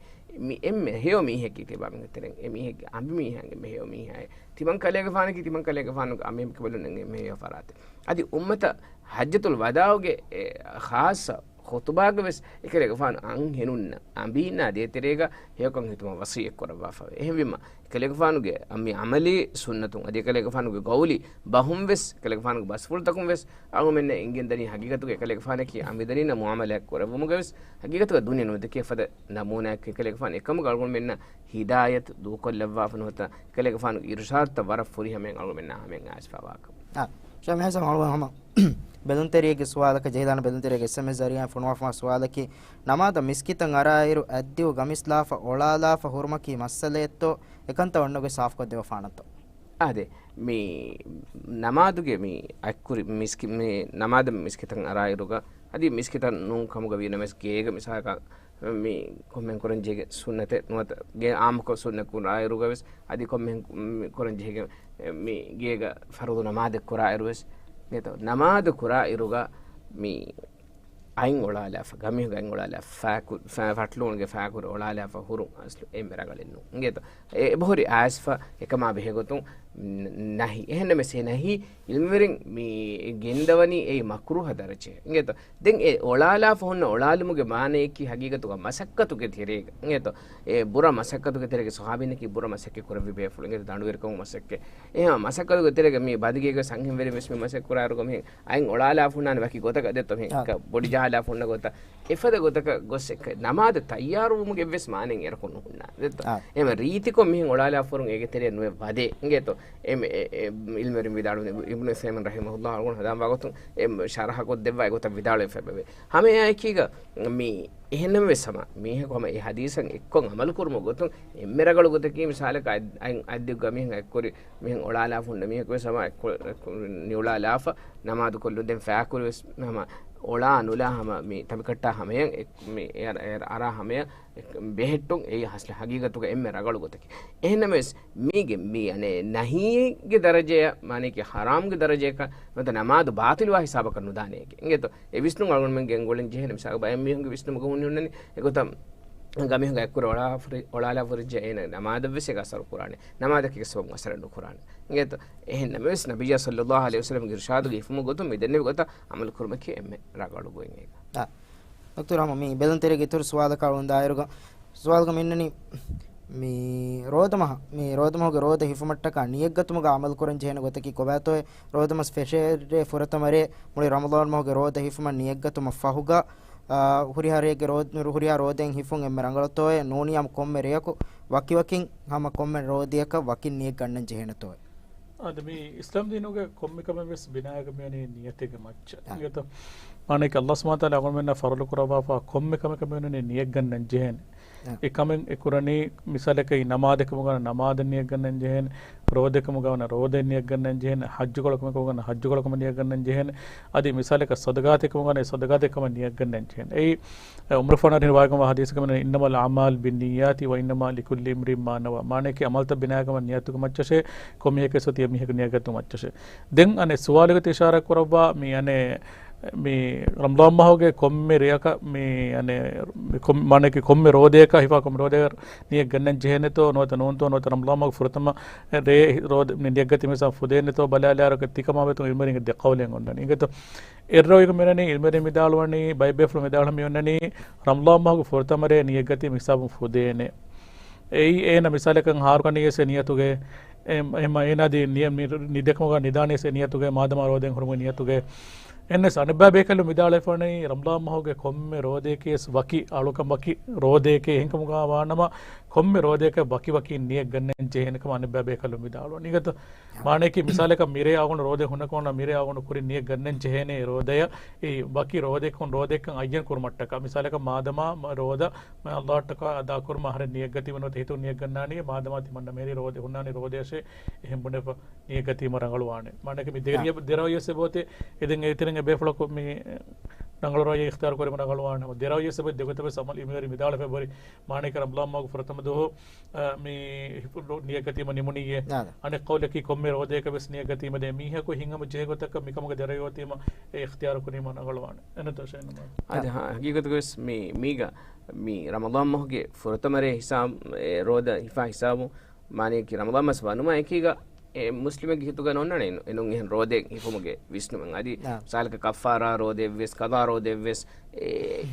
މި އެންމެ ހެޔޮ މީހަކީ ތިބާމެންގެ ތެރެއިން އެ މީހެއްގެ އަނބިމީހާގެ އެންމެ ހެޔޮ މީހާއޭ. ތިމަން ކަލޭގެފާނަކީ ތިމަން ކަލޭގެފާނުގެ އަނބިމިކަބަލުން އެންމެ ހެޔޮ ފަރާތެއް. އަދި އުއްމަތަށް ޙައްޖަތުލް ވަދާޢުގެ އެ ޚާއްޞަ ޚުޠުބާގަ ވެސް އެކަލޭގެފާނު އަންހެނުންނަށް އަނބީންނާ ދޭތެރޭގަ ހެޔޮކަން ހިތުމަށް ވަޞިއްޔަތް ކުރައްވާފަވޭ. އެހެންވީމަ، އެކަލޭގެފާނުގެ މި ޢަމަލީ ސުންނަތުން އަދި އެކަލޭގެފާނުގެ ގައުލީ ބަހުން ވެސް، އެކަލޭގެފާނުގެ ބަސްފުޅުތަކުން ވެސް އަޅުގަނޑުމެންނަށް އެނގެން ދަނީ ހަގީގަތުގަ އެކަލޭގެފާނަކީ އަނބިދަނީންނާ މުޢާމަލާތް ކުރެއްވުމުގަ ވެސް ހަގީގަތުގަ ދުނިޔެ ނުދެކޭ ފަދަ ނަމޫނާއެއް އެކަލޭގެފާނު އެކަމުގަ އަޅުގަނޑުމެންނަށް ހިދާޔަތު ދޫކޮށްލައްވާފަ ނުވަތަ އެކަލޭގެފާނުގެ އިރުޝާދުތައް ވަރަށް ފުރިހަމައިން އަޅުގަނޑުމެންނާ ހަމައިން އައިސްފަވާކަމަށް. އާ، ޝޭޚް މިހެން ހަމަ ބެލުންތެރިއެއްގެ ސުވާލަކަށް ޖެހިދާނެ ބެލުންތެރިއެއްގެ އެސްއެމްއެސް ޒަރީއާއިން ފޮނުވާފަ ސުވާލަކީ، ނަމާދަށް މިސްކިތަށް އަރާއިރު އަތްދިއު ގަމިސް ލާފަ އޮޅާލާފަ ހުރުމަކީ މައްސަލައެއްތޯ؟ އެކަންތައް އޮންނަ ގޮތް ސާފުކޮށްދެވިފާނަންތޯ؟ އާދެ، މި ނަމާދުގެ މި އަތްކުރި މިސްކި-، މި ނަމާދަށް މިސްކިތަށް އަރާއިރުގަ، އަދި މިސްކިތަށް ނޫން ކަމުގަ ވީނަމަވެސް ގޭގަ މިސާލަކަށް މި ކޮންމެހެން ކުރަން ޖެހޭ ސުންނަތެއް ނުވަތަ ގޭ އާއްމުކޮށް ސުންނަތް ކުރާއިރުގަ ވެސް، އަދި ކޮންމެހެން ކު-، މި ކުރަން ޖެހޭ މި ގޭގަ ފަރުޟު ނަމާދެއް ކުރާއިރު ވެސް، ގޭތޯ ނަމާދު ކުރާއިރުގަ މި އަތް އޮޅާލާފަ، ގަމީހުގެ އަތް އޮޅާލާ ފާކު-، ފަ-، ފަޓްލޫނުގެ ފާކުރި އޮޅާލާފަ ހުރުން އަސްލު އެންމެ ރަނގަޅެއް ނޫން. އިނގޭތޯ؟ އެ-، އެބަހުރި އައިސްފަ އެކަމާ ބެހޭގޮތުން ނަ-، ނަހީ. އެހެންނަމަވެސް އެ ނަހީ ޢިލްމުވެރިން މި ގެންދަވަނީ އެއީ މަކްރޫހަ ދަރަޖައެއް. އިނގޭތޯ؟ ދެން އެ އޮޅާލާފަ ހުންނަ އޮޅާލުމުގެ މާނަޔަކީ ހަގީގަތުގަ މަސައްކަތުގެ ތެރޭގަ. އިނގޭތޯ؟ އެ ބުރަ މަސައްކަތުގެ ތެރޭގަ ޞަޙާބީންނަކީ ބުރަ މަސައްކަތް ކުރެއްވި ބޭފުޅުން. އިނގޭތޯ؟ ދަނޑުވެރިކަމުގެ މަސައްކަތް. އެހެން މަސައްކަތުގެ ތެރޭގަ މި ބަދިގޭގަ އަންހެންވެރިން ވެސް މި މަސައްކަތް ކުރާއިރުގަ މިހެން އަތް އޮޅާލާފަ ހުންނާނެ ވަކި ގޮތަކަށް ދެއްތޯ މި އާ. ކަ-، ބޮޑި ޖަހާލާފަ ހުންނަ ގޮތަށް އެފަދަ ގޮތަކަށް ގޮސް އެ ކަ-، ނަމާދަށް ތައްޔާރުވުމުގެ ވެސް މާނައެއް އެރަކުން ނުހުންނާނެ ދެއްތޯ. އާ. އެހެން ރީތިކޮށް މިހެން އޮޅާލާފަ ހުރުން އޭގެ ތެރެއަށް ނުވެ ވަދޭ. އިނގޭތޯ؟ އެ މެ-، އެ-، އެ ޢިލްމުވެރިން ވިދާޅުވި އިބްނު ޢުސައިމީން ރަޙިމަހުﷲ އަޅުގަނޑު ހަނދާންވާ ގޮތުން އެ ޝަރަޙަކޮށްދެއްވާ އެގޮތަށް ވިދާޅުވެފައިވޭ. ހަމައެއާއެކީގަ މި އެހެންނަމަވެސް ހަމަ މީހަކު ހަމަ އެ ޙަދީޘަށް އެއްކޮށް ޢަމަލު ކުރުމުގެ ގޮތުން އެންމެ ރަނގަޅު ގޮތަކީ މިސާލަކަށް އަތް-، އަތް-، އަތްދިއު ގަމީހުން އަތްކުރި މީހުން އޮޅާލާފަ ހުންނަ މީހަކު ވެސް ހަމަ އެއްކޮ-، އެއްކޮ-، ނިއުޅާލާފަ ނަމާދު ކޮށްލުން ދެން ފާކުރި ވެސް ހަމަ އޮޅާ ނުލާ ހަމަ މި ތަނބިކައްޓާ ހަމަޔަށް އެ-، މި އެ-، އެ-، އަރާ ހަމަޔަށް އެ-، ބެހެއްޓުން އެއީ ހަސް-، ހަގީގަތުގަ އެންމެ ރަނގަޅު ގޮތަކީ. އެހެންނަމަވެސް މީގެ މި އަނެއް ނަހީގެ ދަރަޖަޔަށް މާނައަކީ ޙަރާމްގެ ދަރަޖަޔަކަށް ނުވަތަ ނަމާދު ބާޠިލްވާ ހިސާބަކަށް ނުދާނެ އޭގެ. އިނގޭތޯ؟ އެ ވިސްނުން އަޅުގަނޑުމެން ގެންގުޅެން ޖެހޭނެ. މިސާލަކަށް ބައެއް މީހުންގެ ވިސްނުމުގަ ހުންނަނީ އެގޮތަށް ގަމީހުން އަތްކުރި އޮޅާފަ-، އޮޅާލާފަ ހުރިއްޖެ އޭނަ ނަމާދަށްވެސް އޭގަ އަސަރު ކުރާނެ. ނަމާދަކީ ސަބަބުން އަސަރެއް ނުކުރާނެ. އިނގޭތޯ؟ އެހެން ނަމަވެސް ނަބިއްޔާ ޞައްލައްލާހު ޢަލައިހި ވަސައްލަމްގެ އިރުޝާދުގެ ހިފުމުގެ ގޮތުން މި ދެންނެވި ގޮތަށް ޢަމަލު ކުރުމަކީ އެންމެ ރަނގަޅު ގޮތް އޭގަ. އާ. ދޮކްޓަރު ހަމަ މި ބެލުންތެރިގެ އިތުރު ސުވާލަކަށް އަޅުން ދާއިރުގަ، ސުވާލުގަ މި އިންނަނީ، މި ރޯދަމަހަށް، މި ރޯދަމަހުގެ ރޯދަ ހިފުމަށްޓަކާ ނިޔަތްގަތުމުގަ ޢަމަލު ކުރަން ޖެހޭނެ ގޮތަކީ ކޮބާތޯއޭ؟ ރޯދަމަސް ފެށޭ ރޭ ފުރަތަމަ ރޭ މުޅި ރަމަޟާން މަހުގެ ރޯދަ ހިފުމަށް ނިޔަތްގަތުމަށް ފަހުގަ، އާ، ހުރިހާ ރެއެއްގެ ރޯ-، ހުރިހާ ރޯދައެއް ހިފުން އެންމެ ރަނގަޅުތޯއޭ؟ ނޫނީ ހަމަ ކޮންމެ ރެޔަކު ވަކިވަކިން ހަމަ ކޮންމެ ރޯދަޔަކަށް ވަކިން ނިޔަތް ގަންނަން ޖެހޭނެތޯއޭ؟ އާދެ، މި އިސްލާމް ދީނުގެ ކޮންމެ ކަމެއް ވެސް ބިނާއަކަށް މިވަނީ ނިޔަތެއްގެ މައްޗަށް. އާ. އިނގޭތޯ؟ މާނައަކީ ﷲ ސުބްޙާނަހޫ ވަތަޢާލާ އަޅުގަނޑުމެންނަށް ފަރުޟު ކުރައްވާފަ ކޮންމެ ކަމެއް ކަމެއް ވަނީ ނިޔަތް ގަންނަން ޖެހޭނެ. އާ. އެ ކަމެއް އެ ކުރަނީ މިސާލަކަށް ނަމާދެއް ކަމުގަ ނަމާދަށް ނިޔަތް ގަންނަން ޖެހޭނެ، ރޯދައެއް ކަމުގަ ވަނީ ރޯދައަށް ނިޔަތް ގަންނަން ޖެހޭނެ، ޙައްޖުކޮޅެއް ކަމުގަ ވަނީ ޙައްޖުކޮޅެއް ކަމަށް ނިޔަތް ގަންނަން ޖެހޭނެ، އަދި މިސާލަކަށް ޞަދަޤާތެއް ކަމުގަ ވަނީ ޞަދަޤާތެއް ކަމަށް ނިޔަތް ގަންނަން ޖެހޭނެ. އެއީ، އެ، ޢުމަރު ފާނަށް ރިވާޔަތް ވާ ޙަދީޘަކަށް މިން، إنما الأعمال بالنيات وإنما لكل امرئ ما نوى. މާނައަކީ ޢަމަލުތައް ބިނާކަމަށް ނިޔަތުގެ މައްޗަށޭ، ކޮންމެ މީހަކަށް މީހަކު ނިޔަތްގަތުމުގެ މައްޗަށޭ. ދެން އަނެއް ސުވާލުގަ ތި އިޝާރާތް ކުރައްވާ މި އަނެއް މި ރަމަޟާން މަހުގެ ކޮންމެ ރެޔަކަށް މި އަނެއް މި ކޮން-، މާނައަކީ ކޮންމެ ރޯދަޔަކަށް ހިފާ ކޮންމެ ރޯދަޔަކަށް ނިޔަތް ގަންނަން ޖެހޭނެތޯ ނުވަތަ ނޫންތޯ ނުވަތަ ރަމަޟާން މަހުގެ ފުރަތަމަ ރޭ ރޯދަ މި ނިޔަތްގަތީ މިސާ ފުދޭނެތޯ ބަލާލާއިރު ތިކަމާ ވެތުން ޢިލްމުވެރިންގެ ދެ ޤައުލެއް އޮންނަނީ. އިނގޭތޯ؟ އެއްރަށުގަ މިނަނީ ޢިލްމުވެރިން ވިދާޅުވަނީ، ބައެއް ބޭފުޅުން ވިދާޅުވަނީ މި އޮންނަނީ ރަމަޟާން މަހުގެ ފުރަތަމަ ރޭ ނިޔަތްގަތީ މި ހިސާބުން ފުދޭނެ. އެއީ އޭނަ މިސާލަކަށް އަހަރު ކަނީ ވެސް އެ ނިޔަތުގައޭ، އެ-، އެހެންމަ އޭނަ އަދި ނިޔަ-، މި ނިދޭ ކަމުގަ ނިދާނީ ވެސް އެ ނިޔަތުގައޭ، މާދަމާ ރޯދައެއް ހުރުމުގެ ނިޔަތުގައޭ. އެހެންނަމަވެސް އަނެއްބައި ބޭކަލުން ވިދާޅުވެފަ ވަނީ ރަމަޟާން މަހުގެ ކޮންމެ ރޯދަޔަކީ ވެސް ވަކި އަޅުކަމަކީ ރޯދަޔަކޭ. އެހެންކަމުގަ ވާނަމަ ކޮންމެ ރޯދަޔަކަށް ވަކިވަކިން ނިޔަތް ގަންނަން ޖެހޭނެ ކަމަށް އަނެއްބައި ބޭކަލުން ވިދާޅުވަނީ. އިނގޭތޯ؟ މާނައަކީ މިސާލަކަށް މިރޭ އަޅުގަނޑު ރޯދަ ހުންނަ ކަމުން މިރޭ އަޅުގަނޑު ކުރިން ނިޔަތް ގަންނަން ޖެހޭނެ ރޯދަޔަށް އެ ވަކި ރޯދައެއްކަން ރޯދައެއްކަން އައްޔަން ކުރުމަށްޓަކާ. މިސާލަކަށް މާދަމާ މަ-، ރޯދަ މަ-، ﷲ އަށްޓަކާ އަދާކުރުމަށް އަހަރެން ނިޔަތްގަތީމަ ނުވަތަ ހިތުން ނިޔަތް ގަންނާނީ މާދަމާ ތިމަންނަ މިރޭ ރޯދަ ހުންނާނީ ރޯދަޔަށޭ އެހެން ބުނެފަ ނިޔަތްގަތީމަ ރަނގަޅުވާނެ. މާނައަކީ މި ދެ ރައްޔަށް ދެ ރައްޔަށް ސެބޯތެ އެދެން އެތެރެން އެ ބޭފުޅަކު މި ރަނގަޅު ރައްޔެއް އިޚްތިޔާރު ކުރީމަ ރަނގަޅުވާނެ. ދެ ރައްޔަށް ސެބޯތެ ދެގޮތަށް ވެސް ޢިލްމުވެރިން ވިދާޅުވެފަ އެބަހުރި. މާނައަކީ ރަމަޟާން މަހުގެ ފުރަތަމަ ދުވަހު އަ، މި ހިފު-، ނިޔަތްގަތީމަ ނިމުނީއޭ. އާދެ. އަނެއް ޤައުލަކީ ކޮންމެ ރޯދަޔަކަށް ވެސް ނިޔަތްގަތީމަ ދޭ މީހަކު ހިތްހަމަޖެހޭ ގޮތަކަށް މިކަމުގެ ދެ ރައްޔަށް އޮތީމަ އެ އިޚްތިޔާރު ކުރީމަ ރަނގަޅުވާނެ. އެންނަތޯ ޝޭޚް ނަމާދު؟ އާދެ، ހަ-، ހަގީގަތުގަ ވެސް މި-، މީގަ މި ރަމަޟާން މަހުގެ ފުރަތަމަ ރޭ ހިސާބު، އެ، ރޯދަ ހިފާ ހިސާބު، މާނައަކީ ރަމަޟާން މަސް ވަނުމާ އެކީގަ އެ މުސްލިމެއްގެ ހިތުގަ ނޯންނާނެ އެނު-، އެނޫން އެހެން ރޯދައެއް ހިފުމުގެ ވިސްނުމެއް. އަދި ނާ. މިސާލަކަށް ކައްފާރާ ރޯދައެއްވެސް، ޤަޟާ ރޯދައެއްވެސް، އެ،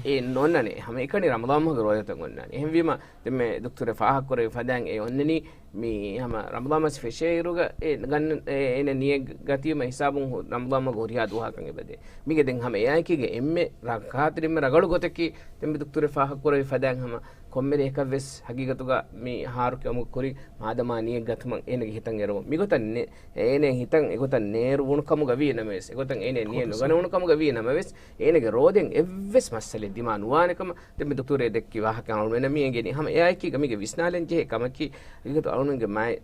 އެ ނޯންނާނެ. ހަމަ އެކަނި ރަމަޟާން މަހުގެ ރޯދަތައް އޮންނާނެ. އެހެންވީމަ، ދެންމެ ދޮކްތަރު ފާހަގަކުރެއްވި ފަދައިން އެ އޮންނަނީ، މި ހަމަ ރަމަޟާން މަސް ފެށޭއިރުގަ އެ ގަން-، އެ، އޭނަ ނިޔަތް ގަތީމަ ހިސާބުން ހު-، ރަމަޟާން މަހުގެ ހުރިހާ ދުވަހަކަށް އެބަދޭ. މީގެ ދެން ހަމަ އެއާއެކީގަ އެންމެ ރަ-، ޚާތިރު އެންމެ ރަގަޅު ގޮތަކީ، ދެންމެ ދޮކްތަރު ފާހަގަކުރެއްވި ފަދައިން ހަމަ ކޮންމެ ރެއަކަށްވެސް ހަގީގަތުގަ މި ހާރުކި އޮމުގެ ކުރިން މާދަމާ ނިޔަތް ގަތުމަށް އޭނަގެ ހިތަށް އެރުވުން. މިގޮތަށް ނެ-، އޭނަ ހިތަށް އެގޮތަށް ނޭރު ވުނު ކަމުގަ ވީ ނަމަވެސް، އެގޮތަށް އޭނަ ނިޔަތް ނުގަނެވުނު ކަމުގަ ވީ ނަމަވެސް، އޭނަގެ ރޯދައިން އެއްވެސް މައްސަލައެއް ދިމާ ނުވާނެ ކަމަށް ދެންމެ ދޮކްތަރު އެ ދެއްކި ވާހަކަ އަޅުމެންނަށް މި އެނގެނީ. ހަމަ އެއާއެކީގަ މީގެ ވިސްނާލަން ޖެހޭ ކަމަކީ، ހަގީގަތު އަޅުމެންގެ މާތް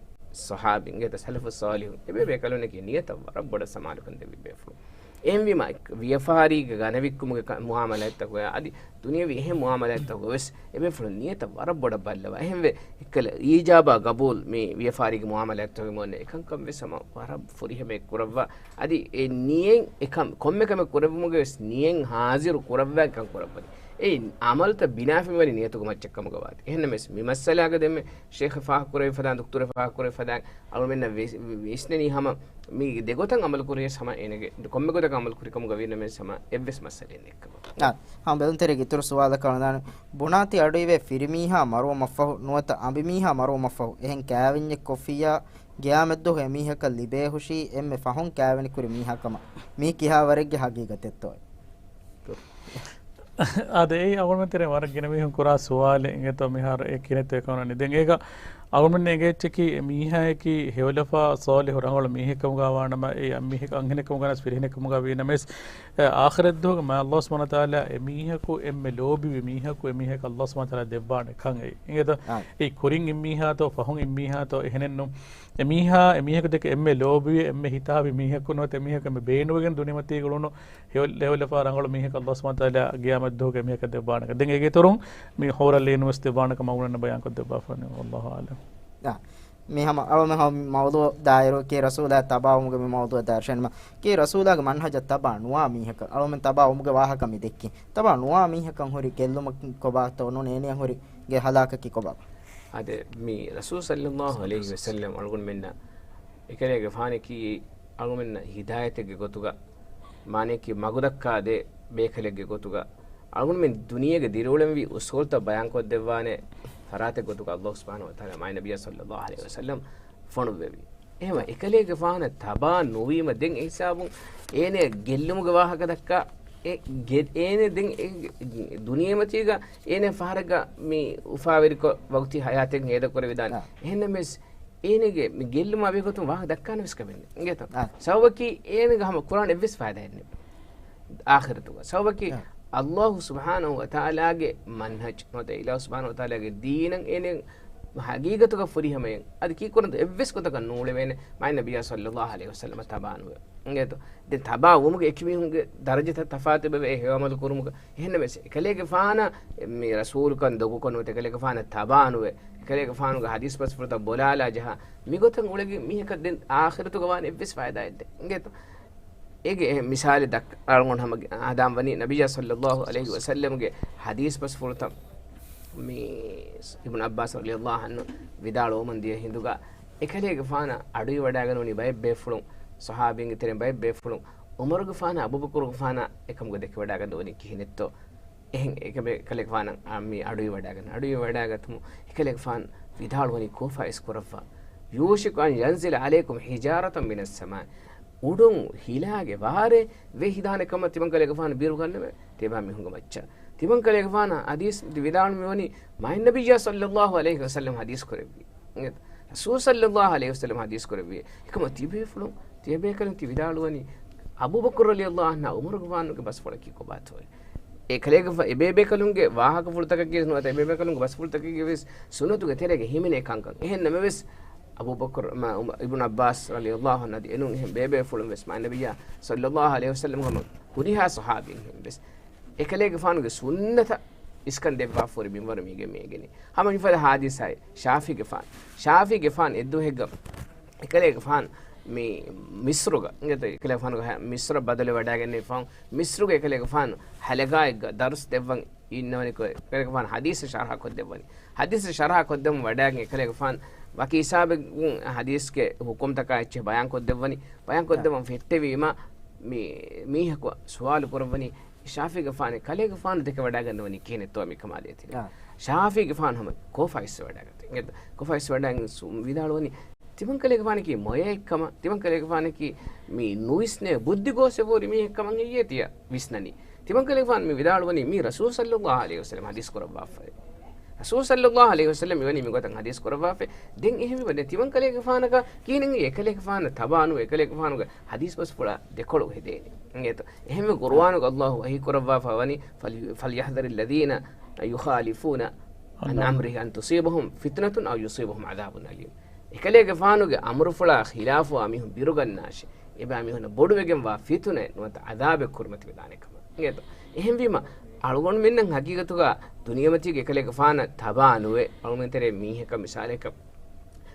ޞަޙާބީން އެނގޭތަ ސަލަފު ޞާލިޙުން އެބޭބޭކަލުންނަކީ ނިޔަތަށް ވަރަށް ބޮޑަށް ސަމާލުކަން ދެއްވި ބޭފުޅުން. އެހެންވީމަ، ވިޔަފާރީގެ ގަނެވިއްކުމުގެ ކަ-، މުއާމަލާތްތަކުގަ އަދި ދުނިޔެވީ އެހެން މުއާމަލާތްތަކުގަވެސް އެބޭފުޅުން ނިޔަތަށް ވަރަށް ބޮޑަށް ބައްލަވާ. އެހެންވެ، އެއްކަލަ އީޖާބާ ގަބޫލް މި ވިޔަފާރީގެ މުއާމަލާތްތަކުގެ މައްޗަށް އެކަންކަން ވެސް ހަމަ ވަރަށް ފުރިހަމަޔަށް ކުރައްވާ. އަދި އެ ނިޔަތް އެކަން، ކޮންމެ ކަމެއް ކުރެއްވުމުގެ ވެސް ނިޔަތް ހާޒިރު ކުރައްވާ ކަން ކުރައްވަނީ. އެ އަމަލުތައް ބިނާވެފައިވަނީ ނިޔަތުގެ މައްޗަށް ކަމުގަ ވާތީ. އެހެންނަމަވެސް، މި މައްސަލާގަ ދެންމެ ޝޭޚް ފާހަގަކުރެއްވި ފަދައިން، ދޮކްތަރު ފާހަގަކުރެއްވި ފަދައިން، އަޅުމެންނަށް ވި-، ވި-، ވިސްނެނީ ހަމަ މި ދެގޮތަށް އަމަލު ކުރިޔަސް ހަމަ އޭނަގެ ކޮންމެ ގޮތަކަށް އަމަލު ކުރި ކަމުގަ ވީ ނަމަވެސް ހަމަ އެއްވެސް މައްސަލައެއް ނެތްކަމަށް. އާ، ހަމަ ބެލުންތެރި ދޮކްތަރު ސުވާލަކަށް ވަންދާނެ. ބުނާތީ އަޑުއިވޭ ފިރިމީހާ މަރުވުމަށްފަހު ނުވަތަ އަނބިމީހާ މަރުވުމަށްފަހު އެހެން ކާވެންޏެއް ކޮށްފިއްޔާ، ގިޔާމަތްދުވަހު އެމީހަކަށް ލިބޭހުށީ އެންމެ ފަހުން ކާވެނިކުރި މީހާ ކަމަށް. މީ ކިހާވަރެއްގެ ހަގީގަތެއްތޯއޭ؟ އާދެ، އެއީ އަޅުގަނޑުމެން ތެރޭ ވަރަށް ގިނަ މީހުން ކުރާ ސުވާލެއް އިނގޭތޯ މިހާރު އެ ކިނެތޯ އެކަމަނާނީ. ދެން އޭގަ އަޅުގަނޑުމެން އެނގޭ އެއްޗަކީ އެ މީހާއަކީ ހެޔޮލަފާ ޞާލިޙު ރަނގަޅު މީހެއް ކަމުގަ ވާނަމަ، އެ އަންމީހެއް އަންހެނެއް ކަމުގަ ވެސް ފިރިހެނެއް ކަމުގަ ވީ ނަމަވެސް، އެ އާޚިރަތްދުވަހުގެ މާތް ﷲ ސުބްޙާނަހޫ ވަތަޢާލާ އެ މީހަކު އެންމެ ލޯބިވި މީހަކު އެ މީހަކަށް ﷲ ސުބްޙާނަހޫ ވަތަޢާލާ ދެއްވާނެ ކަން އެއީ. އިނގޭތޯ؟ އާ. އެ ކުރިން އިންމީހާތޯ، ފަހުން އިންމީހާތޯ، އެހެނެއްނު. އެމީހާ، އެމީހަކު ދެކެ އެންމެ ލޯބިވި، އެންމެ ހިތާވި މީހަކު ނުވަތަ އެމީހަކު އެންމެ ބޭނުވެގެން ދުނިޔެމަތީގަ އުޅުނު ހެޔޮ-، ހެޔޮލަފާ ރަނގަޅު މީހަކަށް ﷲ ސުބްޙާނަހޫ ވަތަޢާލާ ގިޔާމަތްދުވަހުގެ އެމީހަކަށް ދެއްވާނެ. ދެން އޭގެ އިތުރުން މި ޙޫރަލް ޢީނު ވެސް ދެއްވާނެ ކަމަށް އަޅުގަނޑުމެންނަށް ބަޔާންކޮށްދެއްވާފަ ވަނީ. ވައްލާހު އަޢުލަމް. އާ، މި ހަމަ އަޅުމެން ހަމަ މައުޟޫޢު ދާއިރު ކީ ރަސޫލާ ތަބާވުމުގެ މި މައުޟޫޢަށް ދާއިރު ޝޭންމަ. ކީ ރަސޫލާގެ މަންހަޖަށް ތަބާ ނުވާ މީހަކަށް އަޅުމެން ތަބާވުމުގެ ވާހަކަ މި ދެއްކި. ތަބާ ނުވާ މީހަކަށް ހުރި ގެއްލުމަކީ ކޮބާތޯ ނޫނީ އޭނަޔަށް ހުރި ގެ ހަލާކަކީ ކޮބާ؟ އާދެ، މި ރަސޫލު ޞައްލައްލާހު ޢަލައިހި ވަސައްލަމް އަޅުގަނޑުމެންނަށް އެކަލޭގެފާނަކީ އަޅުގަނޑުމެންނަށް ހިދާޔަތެއްގެ ގޮތުގަ، މާނަޔަކީ މަގުދައްކާދޭ ބޭކަލެއްގެ ގޮތުގަ، އަޅުގަނޑުމެން ދުނިޔޭގެ ދިރިއުޅެންވީ އުސޫލުތައް ބަޔާންކޮށްދެއްވާނެ ފަރާތެއް ގޮތުގަ ﷲ ސުބްޙާނަހޫ ވަތަޢާލާ މާތް ނަބިއްޔާ ޞައްލައްލާހު ޢަލައިހި ވަސައްލަމް ފޮނުއްވެވި. އެހެންވެ، އެކަލޭގެފާނަށް ތަބާ ނުވީމަ ދެން އެ ހިސާބުން އޭނަޔަށް ގެއްލުމުގެ ވާހަކަ ދައްކާ، އެ ގެ-، އޭނަ ދެން އެ ދުނިޔެމަތީގަ އޭނަ ފަހަރެއްގަ މި އުފާވެރިކޮށް ވަގުތީ ހަޔާތެއް ހޭދަކުރެވިދާނެ. އާ. އެހެންނަމަވެސް، އޭނަގެ މި ގެއްލުމާ ބެހޭގޮތުން ވާހަކަ ދައްކާނެ ވެސް ކަމެއް ނެތް. އިނގޭތޯ؟ އާ. ސަބަބަކީ އޭނަގެ ހަމަ ކުރާނެ އެއްވެސް ފައިދާއެއް ނެތް. އާޚިރަތުގަ. ސަބަބަކީ އާ. ﷲ ސުބްޙާނަހޫ ވަތަޢާލާގެ މަންހަޖް ނުވަތަ އިލާހު ސުބްޙާނަހޫ ވަތަޢާލާގެ ދީނަށް އޭނަ ހަގީގަތުގަ ފުރިހަމަޔަށް އަދި ކީއްކުރަންތޯ އެއްވެސް ގޮތަކަށް ނޫޅެވޭނެ މާތް ނަބިއްޔާ ޞައްލައްލާހު ޢަލައިހި ވަސައްލަމަށް ތަބާނުވެ. އިނގޭތޯ؟ ދެން ތަބާ ވުމުގެ އެކި މީހުންގެ ދަރަޖަތައް ތަފާތު އެބަވޭ ހެޔޮ އަމަލު ކުރުމުގަ. އެހެންނަމަވެސް، އެކަލޭގެފާނަށް މި ރަސޫލުކަން ދޮގުކޮށް ނުވަތަ އެކަލޭގެފާނަށް ތަބާނުވެ، އެކަލޭގެފާނުގެ ހަދީސް ބަސްފުޅުތައް ބޮލާލާ ޖަހާ، މިގޮތަށް އުޅެގެން މީހަކަށް ދެން އާޚިރަތުގަ ވާނެ އެއްވެސް ފައިދާއެއް ނެތް. އިނގޭތޯ؟ އޭގެ އެހެން މިސާލެއް ދައްކަ-، އަޅުގަނޑު ހަމަ ހަދާން ވަނީ ނަބިއްޔާ ޞައްލައްލާހު ޢަލައިހި ވަސައްލަމްގެ ހަދީސް ބަސްފުޅުތައް މި އިބްނު ޢައްބާސް ރަޟިޔައްލާހު ޢަންހު ވިދާޅުވަމުން ދިޔަ ހިނދުގަ، އެކަލޭގެފާނަށް އަޑުއިވަޑާގަން ވަނީ ބައެއް ބޭފުޅުން، ޞަޙާބީންގެ ތެރެއިން ބައެއް ބޭފުޅުން، ޢުމަރުގެފާނާ އަބޫބަކުރުގެފާނާ އެކަމުގަ ދެކެވަޑާގަން ވަނީ ކިހިނެއްތޯ؟ އެހެން އެކަމެ-، އެކަލޭގެފާނަށް އާ މި އަޑުއިވަޑާގަން، އަޑުއިވަޑާގަތުމު އެކަލޭގެފާނު ވިދާޅުވަނީ ކޯފާ އިސްކުރައްވާ، يوشك أن ينزل عليكم حجارة من السماء. އުޑުން ހިލާގެ ވާރޭ ވެހިދާނެ ކަމަށް ތިމަން ކަލޭގެފާނު ބިރުގަންނަވޭ. ތިޔަބައިމީހުންގެ މައްޗަށް. ތިމަން ކަލޭގެފާނަށް ޙަދީޘް ވިދާޅުވަނީ މާތް ނަބިއްޔާ ޞައްލައްލާހު ޢަލައިހި ވަސައްލަމް ޙަދީޘް ކުރެއްވި. ރަސޫލު ޞައްލައްލާހު ޢަލައިހި ވަސައްލަމް ޙަދީޘް ކުރެއްވި. އެކަމަށް ތިބޭފުޅުން، ތިޔަބޭކަލުން ތި ވިދާޅުވަނީ އަބޫބަކުރު ރަޟިޔައްލާހު ޢަންހު ޢުމަރުގެފާނުގެ ބަސްފުޅަކީ ކޮބާތޯއޭ؟ އެ ކަލޭގެފާ-، އެބޭބޭކަލުންގެ ވާހަކަފުޅުތަކަކީ ނުވަތަ އެބޭބޭކަލުންގެ ބަސްފުޅުތަކަކީ ވެސް ސުންނަތުގެ ތެރޭގަ ހިމެނޭ ކަންކަން. އެހެން ނަމަވެސް، އަބޫބަކުރު، މާ، އުމަ-، އިބްނު ޢައްބާސް ރަޟިޔައްލާހު ޢަންހު އަދި އެނޫން އެހެން ބޭބޭފުޅުން ވެސް މާތް ނަބިއްޔާ ޞައްލައްލާހު ޢަލައިހި ވަސައްލަމް ހަމަ ހުރިހާ ޞަޙާބީން ހެން ވެސް އެކަލޭގެފާނުގެ ސުންނަތަށް އިސްކަން ދެއްވާފަ ހުރި މިންވަރު މީގެ މިއެނގެނީ. ހަމަ މިފަދަ ޙާދިސާއެއް ޝާފިޢީގެފާނު، ޝާފިޢީގެފާނު އެއްދުވަހެއްގަ އެކަލޭގެފާނު މި މިޞްރުގަ، އިނގޭތޯ އެކަލޭގެފާނުގެ ހަ-، މިޞްރަށް ބަދަލުވެވަޑައިގެންނެވިފަހު، މިޞްރުގެ އެކަލޭގެފާނު ޙަލަގާއެއްގަ ދަރުސް ދެއްވަން އިންނަވަނިކޮށް، އެކަލޭގެފާނު ޙަދީޘް ޝަރްޙަ ކޮށްދެއްވަނީ. ޙަދީޘް ޝަރްޙަ ކޮށްދެއްވަން ވަޑައިގެން އެކަލޭގެފާނު ވަކި ހިސާބެއް ހަދީސްގެ ހުކުމްތަކާ އެއްޗެއް ބަޔާންކޮށްދެއްވަނީ. ބަޔާންކޮށްދެއްވަން ފެއްޓެވީމަ، މި މީހަކު ސުވާލު ކުރައްވަނީ، ޝާފިޢީގެފާނެއް ކަލޭގެފާނު ދެކެ ވަޑައިގަންނަވަނީ ކިހިނެއްތޯ މިކަމާ ދޭތި. ޝާފިޢީގެފާނު ހަމަ ކޯފާ އިސްވެވަޑައިގަތީ. ކޯފާ އިސްވެވަޑައިގެން ސު-، ވިދާޅުވަނީ، ތިމަންކަލޭގެފާނަކީ މޮޔައެއްކަމަށް، ތިމަންކަލޭގެފާނަކީ މި ނުވިސްނޭ ބުއްދި ގޯސް އެބަހުރި މީހެއްކަމަށް ހެއްޔޭ ތިޔަ ވިސްނަނީ. ތިމަންކަލޭގެފާނު މި ވިދާޅުވަނީ މީ ރަސޫލު ޞައްލައްލާހު ޢަލައިހި ވަސައްލަމަ ޙަދީޘް ކުރައްވާފައި. ރަސޫލު ޞައްލައްލާހު ޢަލައިހި ވަސައްލަމަ މިވަނީ މިގޮތަށް ޙަދީޘް ކުރައްވާފައި. ދެން އެހެންވީމަ ދެން ތިމަންކަލޭގެފާނަކަށް ކިހިނެއް އެކަލޭގެފާނަށް ތަބާނުވެ އެކަލޭގެފާނުގެ ޙަދީޘް ބަސްފުޅާ ދެކޮޅު ހެދޭނެ. އިނގޭތޯ؟ އެހެންވެ ޤުރުއާނުގަ ﷲ ވަޙީ ކުރައްވާފަ ވަނީ، فَلْ-، فَلْيَحْذَرِ الَّذِينَ يُخَالِفُونَ عَنْ أَمْرِهِ أَنْ تُصِيبَهُمْ فِتْنَةٌ أَوْ يُصِيبَهُمْ عَذَابٌ أَلِيمٌ. އެކަލޭގެފާނުގެ އަމުރުފުޅާ ޚިލާފުވާ މީހުން ބިރުގަންނާށޭ. އެބައި މީހުންނަށް ބޮޑުވެގެންވާ ފިތުނައެއް ނުވަތަ ޢަޛާބެއް ކުރިމަތިވެދާނެ ކަމަށް. އިނގޭތޯ؟ އެހެންވީމަ، އަޅުގަނޑުމެންނަށް ޙަޤީޤަތުގަ ދުނިޔެމަތީގެ އެކަލޭގެފާނަށް ތަބާ ނުވެ، އަޅުގަނޑުމެން ތެރޭ މީހަކަށް މިސާލަކަށް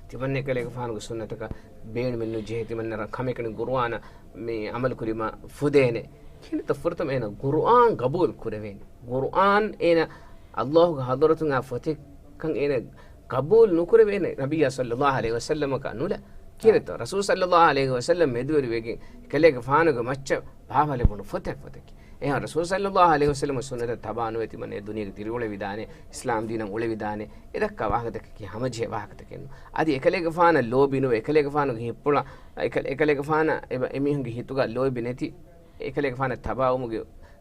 ތިމަންނަ އެކަލޭގެފާނުގެ ސުންނަތަކަށް ބޭނުމެއް ނުޖެހޭ، ތިމަންނަ ކަމެކަނި ޤުރުއާނަށް މި ޢަމަލު ކުރީމަ ފުދޭނެ. ކިހިނެއްތޯ ފުރަތަމަ އޭނަ ޤުރުއާން ޤަބޫލު ކުރެވޭނެ. ޤުރުއާން އޭނަ ﷲގެ ޙަޟްރަތުން އާ ފޮތެއްކަން އޭނަ ޤަބޫލު ނުކުރެވޭނެ، ނަބިއްޔާ ޞައްލައްލާހު ޢަލައިހި ވަސައްލަމަކާ ނުލާ. ކިހިނެއްތޯ؟ ރަސޫލު ޞައްލައްލާހު ޢަލައިހި ވަސައްލަމް މެދުވެރިވެގެން، އެކަލޭގެފާނުގެ މައްޗަށް ބާވާލެވުނު ފޮތެއް ފޮތެކޭ. އެހެން ރަސޫލު ޞައްލައްލާހު ޢަލައިހި ވަސައްލަމަ ސުންނަތަށް ތަބާ ނުވެ ތިމަން އެ ދުނިޔޭގަ ދިރިއުޅެވިދާނެ، އިސްލާމް ދީނަށް އުޅެވިދާނެ. އެ ދައްކާ ވާހަކަތަކަކީ ހަމަޖެހޭ ވާހަކަތަކެއް ނޫން. އަދި އެކަލޭގެފާނަށް ލޯބި ނުވެ، އެކަލޭގެފާނުގެ ހިތްޕުޅަށް، އެކަ-، އެކަލޭގެފާނަށް އެބަ-، އެމީހުންގެ ހިތުގަ ލޯބި ނެތި، އެކަލޭގެފާނަށް ތަބާވުމުގެ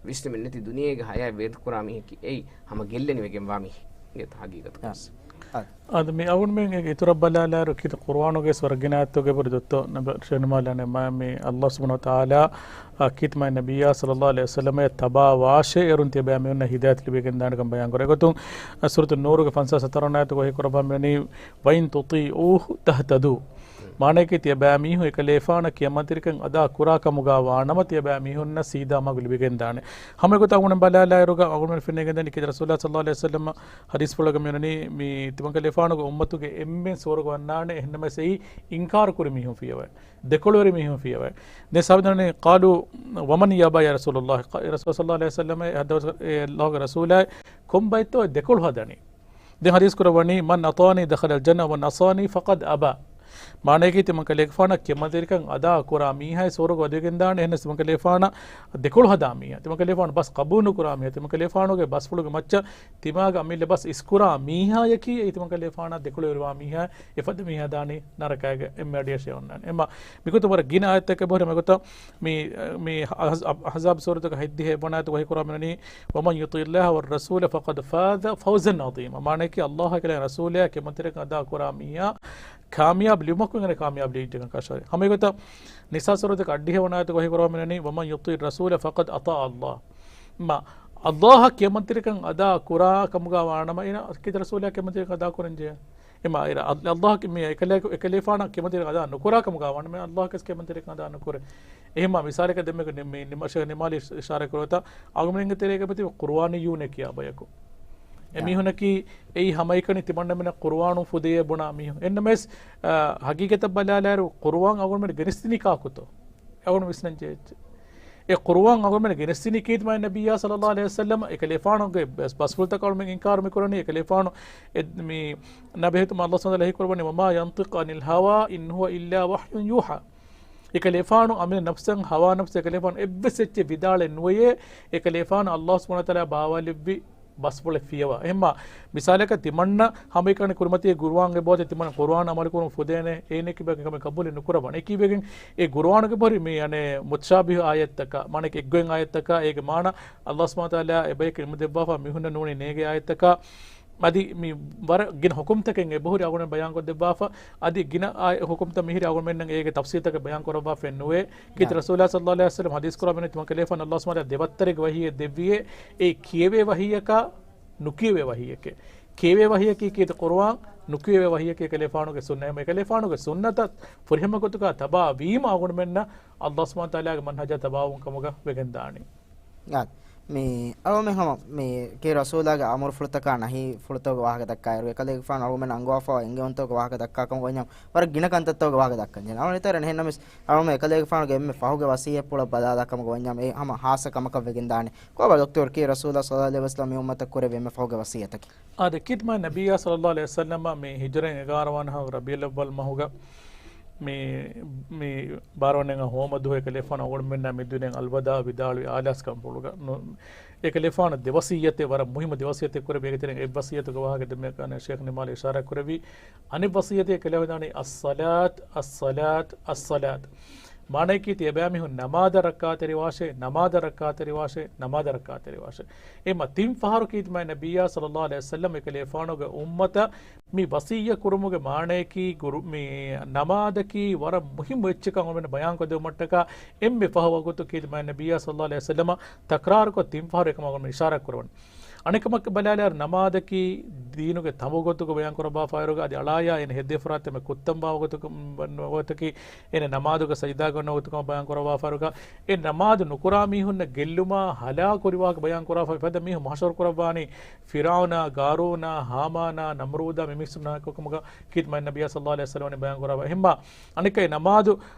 ވިސްނުމެއް ނެތި ދުނިޔޭގެ ޙަޔާތް ވޭތުކުރާ މީހަކީ އެއީ ހަމަ ގެއްލެނިވެގެންވާ މީހެއް. އިނގޭތޯ ޙަޤީޤަތުގަސް. އާ. އާދެ، މި އަޅުގަނޑުމެން އިތުރަށް ބަލާލާއިރު ކީރިތި ޤުރުއާނުގެ ވެސް ވަރަށް ގިނަ އާޔަތުގެ ބުރި ދޮއްތޯ ނަބަ ޝެނުމާލާނެ މާ މި ﷲ ސުބްޙާނަހޫ ވަތަޢާލާ، އާ، ކީރިތި މާތް ނަބިއްޔާ ޞައްލައްލާހު ޢަލައިހި ވަސައްލަމަށް ތަބާ ވާށޭ، އޭރުން ތިޔަބައިމީހުންނަށް ހިދާޔަތު ލިބިގެންދާނެކަން ބަޔާން ކުރޭ. އެގޮތުން، އާ، ސޫރަތު ނޫރުގެ ފަންސާސް ހަތަރު ވަނަ އާޔަތުގަ ވަޙީ ކުރައްވާ މިވަނީ، وَإِن تُطِيعُوهُ تَهْتَدُوا. މާނައަކީ ތިޔަބައިމީހުން އެކަލޭފާނަށް ކިޔަމަންތެރިކަން އަދާ ކުރާ ކަމުގަ ވާނަމަ ތިޔަބައިމީހުންނަށް ސީދާ މަގު ލިބިގެންދާނެ. ހަމަ އެގޮތަށް އަޅުގަނޑު ބަލާލާއިރުގަ އަޅުގަނޑު ފެނިގެންދަނީ ކީރިތި ރަސޫލާ ޞައްލައްލާހު ޢަލައިހި ވަސައްލަމަ ޙަދީޘްފުޅަކަށް މިވަނީ، މި ތިމަންކަލޭފާނުގެ އުއްމަތުގެ އެންމެން ސުވަރުގެ ވަންނާނެ، އެހެންނަމަވެސް އެއީ އިންކާރު ކުރި މީހުން ފިޔަވައި، ދެކޮޅުވެރި މީހުން ފިޔަވައި. ދެން ސާބިތުވަނީ، قَالُوا وَمَنْ يَأْبَى يَا رَسُولَ اللَّهِ؟ އެ ރަސޫލާ ޞައްލައްލާހު ޢަލައިހި ވަސައްލަމަ، އެ ޙަދީޘް، އެ ﷲގެ ރަސޫލާއޭ، ކޮން ބައެއްތޯ ދެކޮޅު ހަދަނީ؟ ދެން ޙަދީޘް ކުރައްވަނީ، مَنْ أَطَاعَنِي دَخَلَ الْجَنَّةَ وَمَنْ عَصَانِي فَقَدْ أَبَى. މާނައަކީ ތިމަންކަލޭގެފާނަށް ކިޔަމަންތެރިކަން އަދާ ކުރާ މީހާއޭ ސުވަރުގެ ވަދެގެންދާނެ، އެހެންނަމަވެސް ތިމަންކަލޭގެފާނަށް ދެކޮޅު ހަދާ މީހާ، ތިމަންކަލޭގެފާނު ބަސް ޤަބޫލު ނުކުރާ މީހާ، ތިމަންކަލޭގެފާނުގެ ބަސްފުޅުގެ މައްޗަށް ތިމާގެ އަމިއްލަ ބަސް އިސްކުރާ މީހާޔަކީ، އެއީ ތިމަންކަލޭގެފާނަށް ދެކޮޅުވެރިވާ މީހާ، އެފަދަ މީހާ ދާނީ ނަރަކައިގަ އެންމެ އަޑިއަށޭ އޮންނާނީ. އެމަ މިގޮތަށް ވަރަށް ގިނަ އާޔަތްތަކެއް އެބަހުރި. މިގޮތަށް މި، މި އަޙްޒާބް ސޫރަތުގެ ހަތްދިހަ އެއްވަނަ އާޔަތުގަ ވަޙީ ކުރައްވާ މިވަނީ، وَمَنْ يُطِعِ اللَّهَ وَالرَّسُولَ فَقَدْ فَازَ فَوْزًا عَظِيمًا. މާނައަކީ ﷲއާ އެކަލޭގެ ރަސޫލާއާ ކިޔަމަންތެރިކަން އަދާ ކުރާ މީހާ ކާމިޔާބު ލިބުމަކުން އެނގޭ ކާމިޔާބު ލިބިއްޖެކަން ކަށަވަރެއް. ހަމަ އެގޮތަށް ނިސާ ސޫރަތުގެ އަށްޑިހަ ވަނަ އާޔަތުގަ ވަޙީ ކުރައްވާ މިވަނީ، وَمَنْ يُطِعِ الرَّسُولَ فَقَدْ أَطَاعَ اللَّهَ. މާ، ﷲއާ ކިޔަމަންތެރިކަން އަދާ ކުރާ ކަމުގަ ވާނަމަ، އޭނަ ކީރިތި ރަސޫލާއާ ކިޔަމަންތެރިކަން އަދާ ކުރަންޖެހޭ. އެމަ އިރަށް ﷲ، ﷲ މި އެކަލޭ، އެކަލޭފާނަށް ކިޔަމަންތެރިކަން އަދާ ނުކުރާ ކަމުގަ ވާނަމަ، ﷲ ކަސް ކިޔަމަންތެރިކަން އަދާ ނުކުރޭ. އެހެންމާ މިސާލަކަށް ދެންމެ ނި-، މި ނިމަށަށް ނިމާލި އިޝާރާތް ކުރައްވަތާ، އަޅުގަނޑުމެންގެ ތެރޭގަ ތިބި ޤުރުއާނިއްޔޫނޭ ކިޔާ ބަޔަކު. އެމީހުނަކީ އެއީ ހަމައެކަނި ތިމަންނަމެންނަށް ޤުރުއާނު ފުދޭ ބުނާ މީހުން. އެންނަމަވެސް، އާ، ހަގީގަތަށް ބަލާލާއިރު، ޤުރުއާން އަޅުގަނޑުމެން ގެނެސްދިނީ ކާކުތޯ؟ އަޅުގަނޑު ވިސްނަން ޖެހޭ އެއްޗެއް. އެ ޤުރުއާން އަޅުގަނޑުމެން ގެނެސްދިނީ ކީރިތި މާތް ނަބިއްޔާ ޞައްލައްލާހު ޢަލައިހި ވަސައްލަމަ، އެކަލޭފާނުގެ ބަސް، ބަސްފުޅުތަކަށް އަޅުގަނޑުމެން އިންކާރު މިކުރަނީ. އެކަލޭފާނު އެ-، މި ނަބިއްޔާ ވަޙީ ކުރައްވަނީ، وَمَا يَنْطِقُ عَنِ الْهَوَىٰ إِنْ هُوَ إِلَّا وَحْيٌ يُوحَىٰ. އެކަލޭފާނު އަމިއްލަ ނަފްސަށް ހަވާ ނަފްސަށް އެކަލޭފާނު އެއްވެސް އެއްޗެއް ވިދާޅެއް ނުވެޔޭ، އެކަލޭފާނު ﷲ ސުބްޙާނަހޫ ވަތަޢާލާ ބާވާލެއްވި ބަސްފުޅެއް ފިޔަވާ. އެހެންމާ، މިސާލަކަށް ތިމަންނަ ހަމައެކަނި ކުރިމަތީގެ ޤުރުއާން އެބައޮތޭ ތިމަން ޤުރުއާން އަމަލުކުރުން ފުދޭނެ، އޭނަ ކިބަ ކަމެއް ޤަބޫލެއް ނުކުރައްވާނެ. އެކީވެގެން އެ ޤުރުއާނުގެ ބަހުރި މި އަނެއް މުތަޝާބިހު އާޔަތްތަކާ، މާނައަކީ އެއްގޮތް އާޔަތްތަކާ، އޭގެ މާނަ ﷲ ސުބްޙާނަހޫ ވަތަޢާލާ އެބަޔަކަށް ޢިލްމު ދެއްވާފަ މީހުންނަށް ނޫނީ ނޭގޭ އާޔަތްތަކާ، އަދި މި ވަރަށް ގިނަ ޙުކުމްތަކެއް އެބަހުރި އަޅުގަނޑު ބަޔާންކޮށްދެއްވާފަ، އަދި ގިނަ އާ ޙުކުމްތައް މިހިރީ އަޅުގަނޑުމެންނަށް އޭގެ ތަފްސީލްތަކެއް ބަޔާން ކުރައްވާފައެއް ނުވޭ. ކީރިތި ރަސޫލާ ޞައްލައްލާހު ޢަލައިހި ވަސައްލަމަ ޙަދީޘް ކުރައްވާ މިވަނީ ތިމަން ކަލޭފާނު ﷲ ސުބްޙާނަހޫ ވަތަޢާލާ ދެވައްތަރެއްގެ ވަޙީއެއް ދެއްވިއޭ، އެއީ ކިޔެވޭ ވަޙީއަކާ ނުކިޔެވޭ ވަޙީއެކޭ. ކިޔެވޭ ވަޙީއަކީ ކީރިތި ޤުރުއާން، ނުކިޔެވޭ ވަޙީއަކީ ކަލޭފާނުގެ ސުންނަތް. އެހެންމަ ކަލޭފާނުގެ ސުންނަތަށް ފުރިހަމަ ގޮތުގަ ތަބާވީމަ އަޅުގަނޑުމެންނަށް ﷲ ސުބްޙާނަހޫ ވަތަޢާލާގެ މަންހަޖާ ތަބާވުން ކަމުގަ ވެގެންދާނީ. އާ، މި އަޅުމެން ހަމަ މި ކީ ރަސޫލާގެ އަމުރުފުޅުތަކާ ނަހީފުޅުތަކުގެ ވާހަކަ ދައްކާއިރު، އެކަލޭގެފާނު އަޅުމެން އަންގަވާފައި އެންގެވުންތަކުގެ ވާހަކަ ދައްކާ ކަމަށް ވަންޏާ ވަރަށް ގިނަ ކަންތައްތަކުގެ ވާހަކަ ދައްކަން ޖެހޭނެ. އަޅުގަނޑު އެތައް ރަނެހެންނަމެސް އަޅުމެން އެކަލޭގެފާނުގެ އެންމެ ފަހުގެ ވަސިއްޔަތްޕުޅަށް ބަލާލާ ކަމަކަށް ވަންޏާ އެ ހަމަ ހާއްސަ ކަމަކަށް ވެގެންދާނެ. ކޮބާ ދޮކްތަރު ކީ ރަސޫލާ ޞައްލަﷲު ޢަލައިހި ވަސައްލަމަ މި އުއްމަތަށް ކުރެއްވި އެންމެ ފަހުގެ ވަސިއްޔަތަކީ؟ އާދެ، ކީރިތި މާތް ނަބިއްޔާ ޞައްލަﷲު ޢަލައިހި ވަސައްލަމަ މި ހިޖުރައިން އެގާރަ ވަނަ ހަ ރަބީޢުލް އައްވަލް މަހުގަ މި، މި ބާރަ ވަނަ ހަ ހޯމަ ދުވަހު އެކަލޭގެފާނު އަޅުގަނޑުމެންނާ މި ދުނިޔެއިން އަލްވަދާޢު ވިދާޅުވި އާލާސް ކަންފުޅުގަ. ނު-، އެކަލޭގެފާނު ދެ ވަސިއްޔަތެއް، ވަރަށް މުހިއްމު ދެ ވަސިއްޔަތެއް ކުރެއްވި. އޭގެ ތެރެއިން އެއް ވަސިއްޔަތުގެ ވާހަކަ ދެންމެ ޝޭޚް ނިމާލް އިޝާރާތް ކުރެއްވި. އަނެއް ވަސިއްޔަތެއް އެކަލޭގެފާނު ވިދާޅުވީ، އައްޞަލާތް، އައްޞަލާތް، އައްޞަލާތް. މާނައަކީ ތިޔަބައިމީހުން ނަމާދަށް ރައްކާތެރިވާށޭ، ނަމާދަށް ރައްކާތެރިވާށޭ، ނަމާދަށް ރައްކާތެރިވާށޭ. އެމަ ތިން ފަހަރު ކީރިތި މާތް ނަބިއްޔާ ޞައްލަﷲު ޢަލައިހި ވަސައްލަމަ އެކަލޭގެފާނުގެ އުއްމަތަށް މި ވަޞިއްޔަތް ކުރުމުގެ މާނައަކީ ގުރު-، މި ނަމާދަކީ ވަރަށް މުހިއްމު އެއްޗެއް ކަމަށް އަޅުގަނޑު ބަޔާންކޮށްދެވުމަށްޓަކާ އެންމެ ފަހު ވަގުތު ކީރިތި މާތް ނަބިއްޔާ ޞައްލަﷲު ޢަލައިހި ވަސައްލަމަ ތަކްރާރުކޮށް ތިން ފަހަރު އެކަމަށް އަޅުގަނޑު އިޝާރާތް ކުރަވަނީ. އަނެއް ކަމަކަށް ބަލާލާއިރު، ނަމާދަކީ ދީނުގެ ތަނބު ގޮތުގަ ބަޔާން ކުރައްވާފައިވާއިރުގަ އަދި އަޅާޔާ އޭނަ ހެއްދޭ ފަރާތްތައް އެންމެ ކުއްތަންވާ ގޮތަކަށް، ގޮތަކީ އޭނަ ނަމާދަށްޓަކާ ސަޖިދާގަ އޮންނަ ގޮތު ކަމަށް ބަޔާން ކުރައްވާފައިވާއިރުގަ، އެ ނަމާދު ނުކުރާ މީހުންނަށް ގެއްލުމާ ހަލާކު ކުރި ވާހަކަ ބަޔާން ކުރައްވާފައި. އެފަދަ މީހުން މަޙްޝަރު ކުރައްވާނީ ފިރްޢައުނާ، ޤާރޫނާ، ހާމާނާ، ނަމްރޫދާ މި މީސްތަކުންނާ އެކު ކަމުގަ ކީރިތި މާތް ނަބިއްޔާ ޞައްލަﷲު ޢަލައިހި ވަސައްލަމަ ވަނީ ބަޔާން ކުރައްވާ. އެހެންމާ އަނެއްކާ އެ ނަމާދު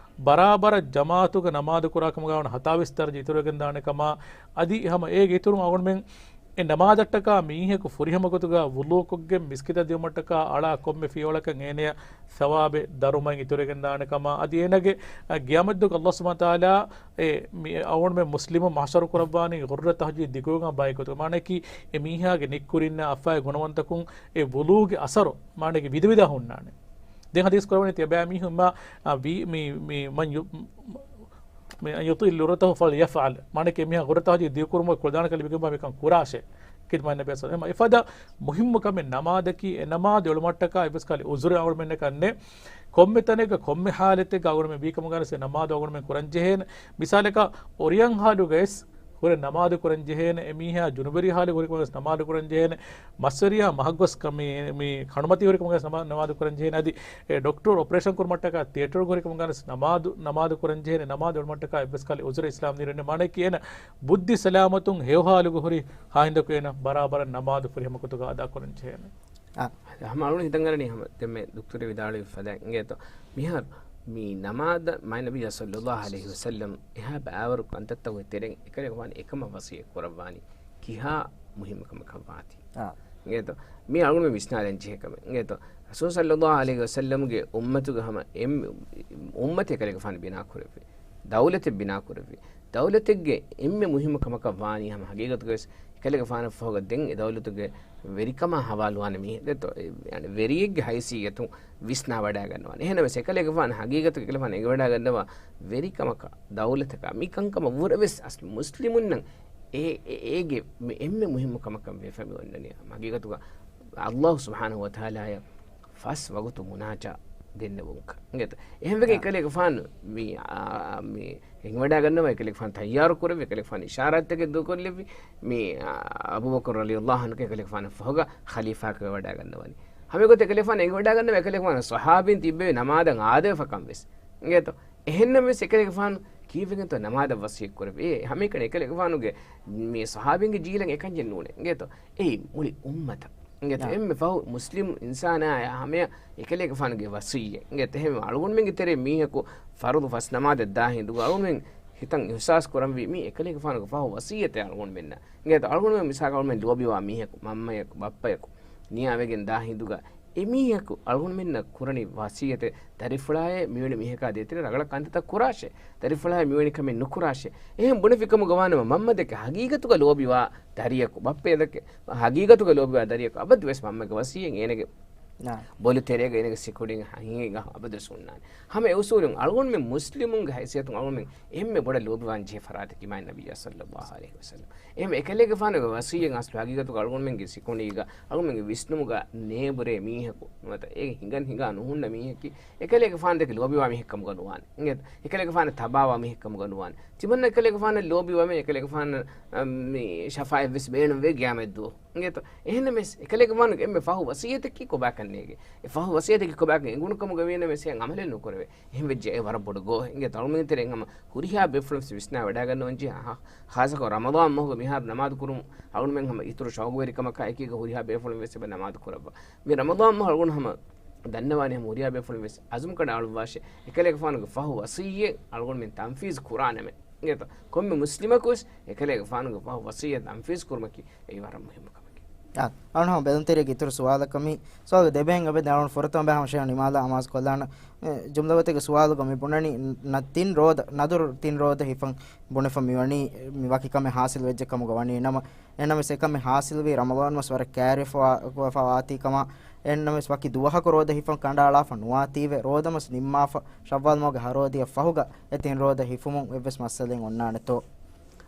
ބަރާބަރަށް ޖަމާޢަތުގަ ނަމާދު ކުރާ ކަމުގަ ވަނީ ހަތާވީސް ދަރަޖަ އިތުރުވެގެން ދާނެ ކަމަށް އަދި ހަމަ އޭގެ އިތުރުން އަޅުގަނޑުމެން އެ ނަމާދަށްޓަކާ މީހަކު ފުރިހަމަ ގޮތުގަ ވުޟޫ ކޮށްގެން މިސްކިތަށް ދިއުމަށްޓަކާ އަޅާ ކޮންމެ ފިޔަވަޅަކަށް އޭނަޔަށް ސަވާބެއް ދަރުމައެއް އިތުރުވެގެން ދާނެ ކަމަށް އަދި އޭނަގެ، އަ، ޤިޔާމަތްދުވަހު ﷲ ސުބްޙާނަހޫ ވަތަޢާލާ އެ މި އަޅުގަނޑުމެން މުސްލިމުން މަޙްޝަރު ކުރައްވާނީ ޣުއްރަތު ތަހްޖީލް ދިގުވެގެން ބައި ގޮތުގަ. މާނައަކީ އެ މީހާގެ ނިއްކުރިންނާ އަފާގެ ގުނަވަންތަކުން އެ ވުޟޫގެ އަސަރު މާނައަކީ ވިދި ވިދާ ހުންނާނެ. ދެން ޙަދީޘް ކުރެވުނީ ތިޔަބައިމީހުން މާ، އަ، ވީ، މި، މި، މަން ޔު-، މި، އަން ޔުޠީލަ ޣުއްރަތަހު ފަލްޔަފްޢަލް. މާނައަކީ މީހާ ޣުއްރަތު ތަހްޖީލް ދިގުކުރުމުގެ ކުޅަދާނަކަން ލިބިގެންވާ މިކަން ކުރާށޭ. ކީރިތި މާތް ނަބިއްޔާ ޞައްލަﷲު ޢަލައިހި ވަސައްލަމަ. އެފަދަ މުހިއްމު ކަމެއް ނަމާދަކީ، އެ ނަމާދު އެޅުމަށްޓަކާ އެއްވެސް ކަހަލަ ޢުޛުރެއް އަޅުގަނޑުމެންނަކަށް ނެތް. ކޮންމެ ތަނެއްގަ ކޮންމެ ޙާލަތެއްގަ އަޅުގަނޑުމެން ވީ ކަމުގަ ވެސް ނަމާދު އަޅުގަނޑުމެން ކުރަން ޖެހޭނެ. މިސާލަކަށް އޮރިޔަން ޙާލުގަ ވެސް ހުރެ ނަމާދު ކުރަން ޖެހޭނެ. އެ މީހާ ޖުނުބުވެރި ޙާލުގަ ހުރި ކަމުގަ ވެސް ނަމާދު ކުރަން ޖެހޭނެ. މައްސަރިޔާ މަހަށް ގޮސް ކަ-، މި، މި ކަނޑުމަތީ ހުރި ކަމުގަ ވެސް ނަމާ-، ނަމާދު ކުރަން ޖެހޭނެ. އަދި އެ ޑޮކްޓަރު އޮޕަރޭޝަން ކުރުމަށްޓަކާ ތިއޭޓަރުގަ ހުރި ކަމުގަ ވެސް ނަމާދު، ނަމާދު ކުރަން ޖެހޭނެ. ނަމާދު އެޅުމަށްޓަކާ އެއްވެސް ކަހަލަ ޢުޛުރެއް އިސްލާމް ދީނުން ނެތް. މާނައަކީ އޭނަ ބުއްދި ސަލާމަތުން ހެޔޮ ޙާލުގަ ހުރި ހާހިނދަކު އޭނަ ބަރާބަރަށް ނަމާދު ފުރިހަމަ ގޮތުގަ އަދާ ކުރަން ޖެހޭނެ. އާ، ހަމަ އަޅުގަނޑު ހިތަށް އަރަނީ ހަމަ ދެންމެ ދޮކްތަރު ވިދާޅުވި ފަދައިން އިނގޭތޯ. މިހާރު މި ނަމާދަށް މާތް ނަބިއްޔާ ޞައްލަﷲު ޢަލައިހި ވަސައްލަމަ އެހާ ބައިވަރު ކަންތައްތަކުގެ ތެރެއިން އެކަލޭގެފާނު އެކަމަށް ވަޞިއްޔަތް ކުރައްވާނީ ކިހާ މުހިއްމު ކަމަކަށް ވާތީ. އާ. އިނގޭތޯ. މި އަޅުގަނޑު ވިސްނާލަން ޖެހޭ ކަމެއް. އިނގޭތޯ. ރަސޫލު ޞައްލަﷲު ޢަލައިހި ވަސައްލަމަގެ އުއްމަތުގެ ހަމަ އެންމެ އުއްމަތެއް އެކަލޭގެފާނު ބިނާ ކުރެއްވި. ދައުލަތެއް ބިނާ ކުރެއްވި. ދައުލަތެއްގެ އެންމެ މުހިއްމު ކަމަކަށް ވާނީ ހަމަ ހަގީގަތުގަވެސް އެކަލޭގެފާނަށް ފަހުގަ ދެން އެ ދައުލަތުގެ ވެރިކަމާ ހަވާލުވާނެ މީހެއް ދެތޯ، އެ، ޔަޢުނީ ވެރިއެއްގެ ހައިސިއްޔަތުން ވިސްނާވަޑައިގަންނަވާނެ. އެހެންނަމަވެސް އެކަލޭގެފާނު ހަގީގަތުގަ އެކަލޭގެފާނު އެނގިވަޑައިގަންނަވާ ވެރިކަމަކަށް ދައުލަތަކަށް މި ކަންކަމަށް ވުރެވެސް އަސްލު މުސްލިމުންނަށް އެ، އެ، އޭގެ މި އެންމެ މުހިއްމު ކަމަކަށް ވެފަ މި އޮންނަނީ. ހަގީގަތުގަ ﷲ ސުބްޙާނަހޫ ވަތަޢާލާއަށް ފަސް ވަގުތު މުނާޖާ ދެންނެވުންކަން. އިނގޭތަ؟ އެހެންވެގެން އާ. އެކަލޭގެފާނު މި، އާ، މި އެނގިވަޑައިގަންނަވާ، އެކަލޭގެފާނު ތައްޔާރު ކުރެއްވި، އެކަލޭގެފާނު އިޝާރާތްތަކެއް ދޫކޮށްލެއްވި، މި، އާ، އަބޫބަކުރު ރަޟިޔަﷲު ޢަންހު އެކަލޭގެފާނަށް ފަހުގަ ޚަލީފާކަށް ވެވަޑައިގަންނަވަނީ. ހަމަ އެގޮތަށް އެކަލޭގެފާނު އެނގިވަޑައިގަންނަވާ، އެކަލޭގެފާނު ޞަޙާބީން ތިއްބެވި ނަމާދަށް އާދެވިފަކަން ވެސް. އިނގޭތޯ؟ އެހެންނަމަވެސް އެކަލޭގެފާނު ކީއްވެގެންތޯ ނަމާދަށް ވަޞިއްޔަތް ކުރެއްވި؟ އެ ހަމައެކަނި އެކަލޭގެފާނުގެ މި ޞަޙާބީންގެ ޖީލަށް އެކަންޏެއް ނޫނޭ. އިނގޭތޯ؟ އެއީ މުޅި އުއްމަތަށް. އިނގޭތޯ؟ އާ. އެންމެ ފަހު މުސްލިމް އިންސާނާއާ ހަމަޔަށް އެކަލޭގެފާނުގެ ވަޞިއްޔަތް. އިނގޭތޯ؟ އެހެން އަޅުގަނޑުމެންގެ ތެރޭ މީހަކު ފަރުޟު ފަސް ނަމާދަށް ދާ ހިނދުގަ އަޅުގަނޑުމެން ހިތަށް އިޙްސާސް ކުރަންވީ މީ އެކަލޭގެފާނުގެ ފަހު ވަޞިއްޔަތެއް އަޅުގަނޑުމެންނަށް. އިނގޭތޯ؟ އަޅުގަނޑުމެން މިސާލަކަށް އަޅުގަނޑުމެން ލޯބިވާ މީހަކު، މަންމަޔަކު، ބައްޕަޔަކު ނިޔާވެގެން ދާ ހިނދުގަ އެމީހަކު އަޅުގަނޑުމެންނަށް ކުރަނި ވަޞިއްޔަތެއް ދަރިފުޅާއޭ މިވެނި މީހަކާ ދޭތެރޭ ރަނގަޅަށް ކަންތައްތައް ކުރާށޭ، ދަރިފުޅާއޭ މިވެނި ކަމެއް ނުކުރާށޭ. އެހެން ބުނެފިކަމުގަ ވާނަމަ މަންމަ ދެކެ ހަގީގަތުގަ ލޯބިވާ ދަރިޔަކު، ބައްޕަޔަށް ދެކެ ހަގީގަތުގަ ލޯބިވާ ދަރިޔަކު އަބަދުވެސް މަންމަގެ ވަޞިއްޔަތް އޭނަގެ ނާ. ބޮލު ތެރޭގަ އޭނަގެ ސިކުނޑިން ހިނގި އަބަދުވެސް ހުންނާނެ. ހަމަ އެ އުސޫލުން އަޅުގަނޑުމެން މުސްލިމުންގެ ހައިސިއްޔަތުން އަޅުގަނޑުމެން އެންމެ ބޮޑަށް ލޯބިވާން ޖެހޭ ފަރާތަކީ މާތް ނަބިއްޔާ ޞައްލައްލާހު ޢަލައިހި ވަސައްލަމް. އެހެން އެކަލޭގެފާނުގެ ވަޞިއްޔަތް އަސްލު ހަގީގަތުގަ އަޅުގަނޑުމެންގެ ސިކުނޑީގަ އަޅުގަނޑުމެންގެ ވިސްނުމުގަ ނޭބުރޭ މީހަކު ނުވަތަ އޭގެ ހިނގަން ހިނގާ ނުހުންނަ މީހަކީ އެކަލޭގެފާނު ދެކެ ލޯބިވާ މީހެއް ކަމުގަ ނުވާނެ. އިނގޭތަ؟ އެކަލޭގެފާނަށް ތަބާވާ މީހެއް ކަމުގަ ނުވާނެ. ތިމަންނަ އެކަލޭގެފާނަށް ލޯބިވަމޭ، އެކަލޭގެފާނަށް، އަ، މި ޝަފާޢަތް ވެސް ބޭނުންވޭ ޤިޔާމަތް ދުވަހު. އިނގޭތޯ؟ އެހެންނަމަވެސް، އެކަލޭގެފާނުގެ އެންމެ ފަހު ވަސިއްޔަތަކީ ކޮބާކަން ނޭގެ؟ އެ ފަހު ވަސިއްޔަތަކީ ކޮބާކަން އެނގުނު ކަމުގަ ވީނަމަވެސް އެއަށް އަމަލެއް ނުކުރެވޭ. އެހެން ވެއްޖެ އެ ވަރަށް ބޮޑު ގޯހެއް. އިނގޭތޯ؟ އަޅުގަނޑުމެން ތެރެއިން ހަމަ ހުރިހާ ބޭފުޅުން ވެސް ވިސްނާ ވަޑައިގަންނަވަން ޖެހޭ. ހާ-، ޚާއްޞަކޮށް ރަމަޟާން މަހުގަ މިހާރު ނަމާދު ކުރުން އަޅުގަނޑުމެން ހަމަ އިތުރު ޝައުގުވެރިކަމަކާ އެކީގަ ހުރިހާ ބޭފުޅުން ވެސް އެބަ ނަމާދު ކުރައްވާ. މި ރަމަޟާން މަހު އަޅުގަނޑު ހަމަ ދަންނަވާނެ ހަމަ ހުރިހާ ބޭފުޅުން ވެސް އަޒުމް ކަނޑައަޅުއްވާށޭ. އެކަލޭގެފާނުގެ ފަހު ވަސިއްޔަތް އަޅުގަނޑުމެން ތަންފީޒު ކުރާނަމޭ. އިނގޭތޯ؟ ކޮންމެ މުސްލިމަކުވެސް އެކަލޭގެފާނުގެ ފަހު ވަސިއްޔަތް ތަންފީޒު ކުރުމަކީ އެއީ ވަރަށް މުހިއްމު ކަމެކޭ. އާ، އަޅުގަނޑު ހަމަ ބެލުންތެރިޔަކީ އިތުރު ސުވާލަކަށް މި ސުވާލުގެ ދެބައިން އެބަ ދެން އަޅުގަނޑު ފުރަތަމަ ބައި ހަމަ ޝޭހު ނިމާލާ އަމާޒު ކޮށްލާނަ، އެ، ޖުމްލަ ގޮތެއްގެ ސުވާލުގަ މި ބުނަނީ ނަ-، ތިން ރޯދަ، ނަދުރު ތިން ރޯދަ ހިފަން ބުނެފަ މިވަނީ މި ވަކި ކަމެއް ހާސިލް ވެއްޖެ ކަމުގަ ވަނީ ނަމަ، އެހެންނަމަވެސް އެކަމެއް ހާސިލްވީ ރަމަޟާން މަސް ވަރަށް ކައިރިވެފަ ވާ-، ވާތީ ކަމަށް، އެހެންނަމަވެސް ވަކި ދުވަހަކު ރޯދަ ހިފަން ކަނޑައަޅާފަ ނުވާތީވެ، ރޯދަ މަސް ނިންމާފަ ޝައްވާލް މަހުގެ ހަ ރޯދައަށް ފަހުގަ އެ ތިން ރޯދަ ހިފުމުން އެއްވެސް މައްސަލައެއް އޮންނާނެތޯ؟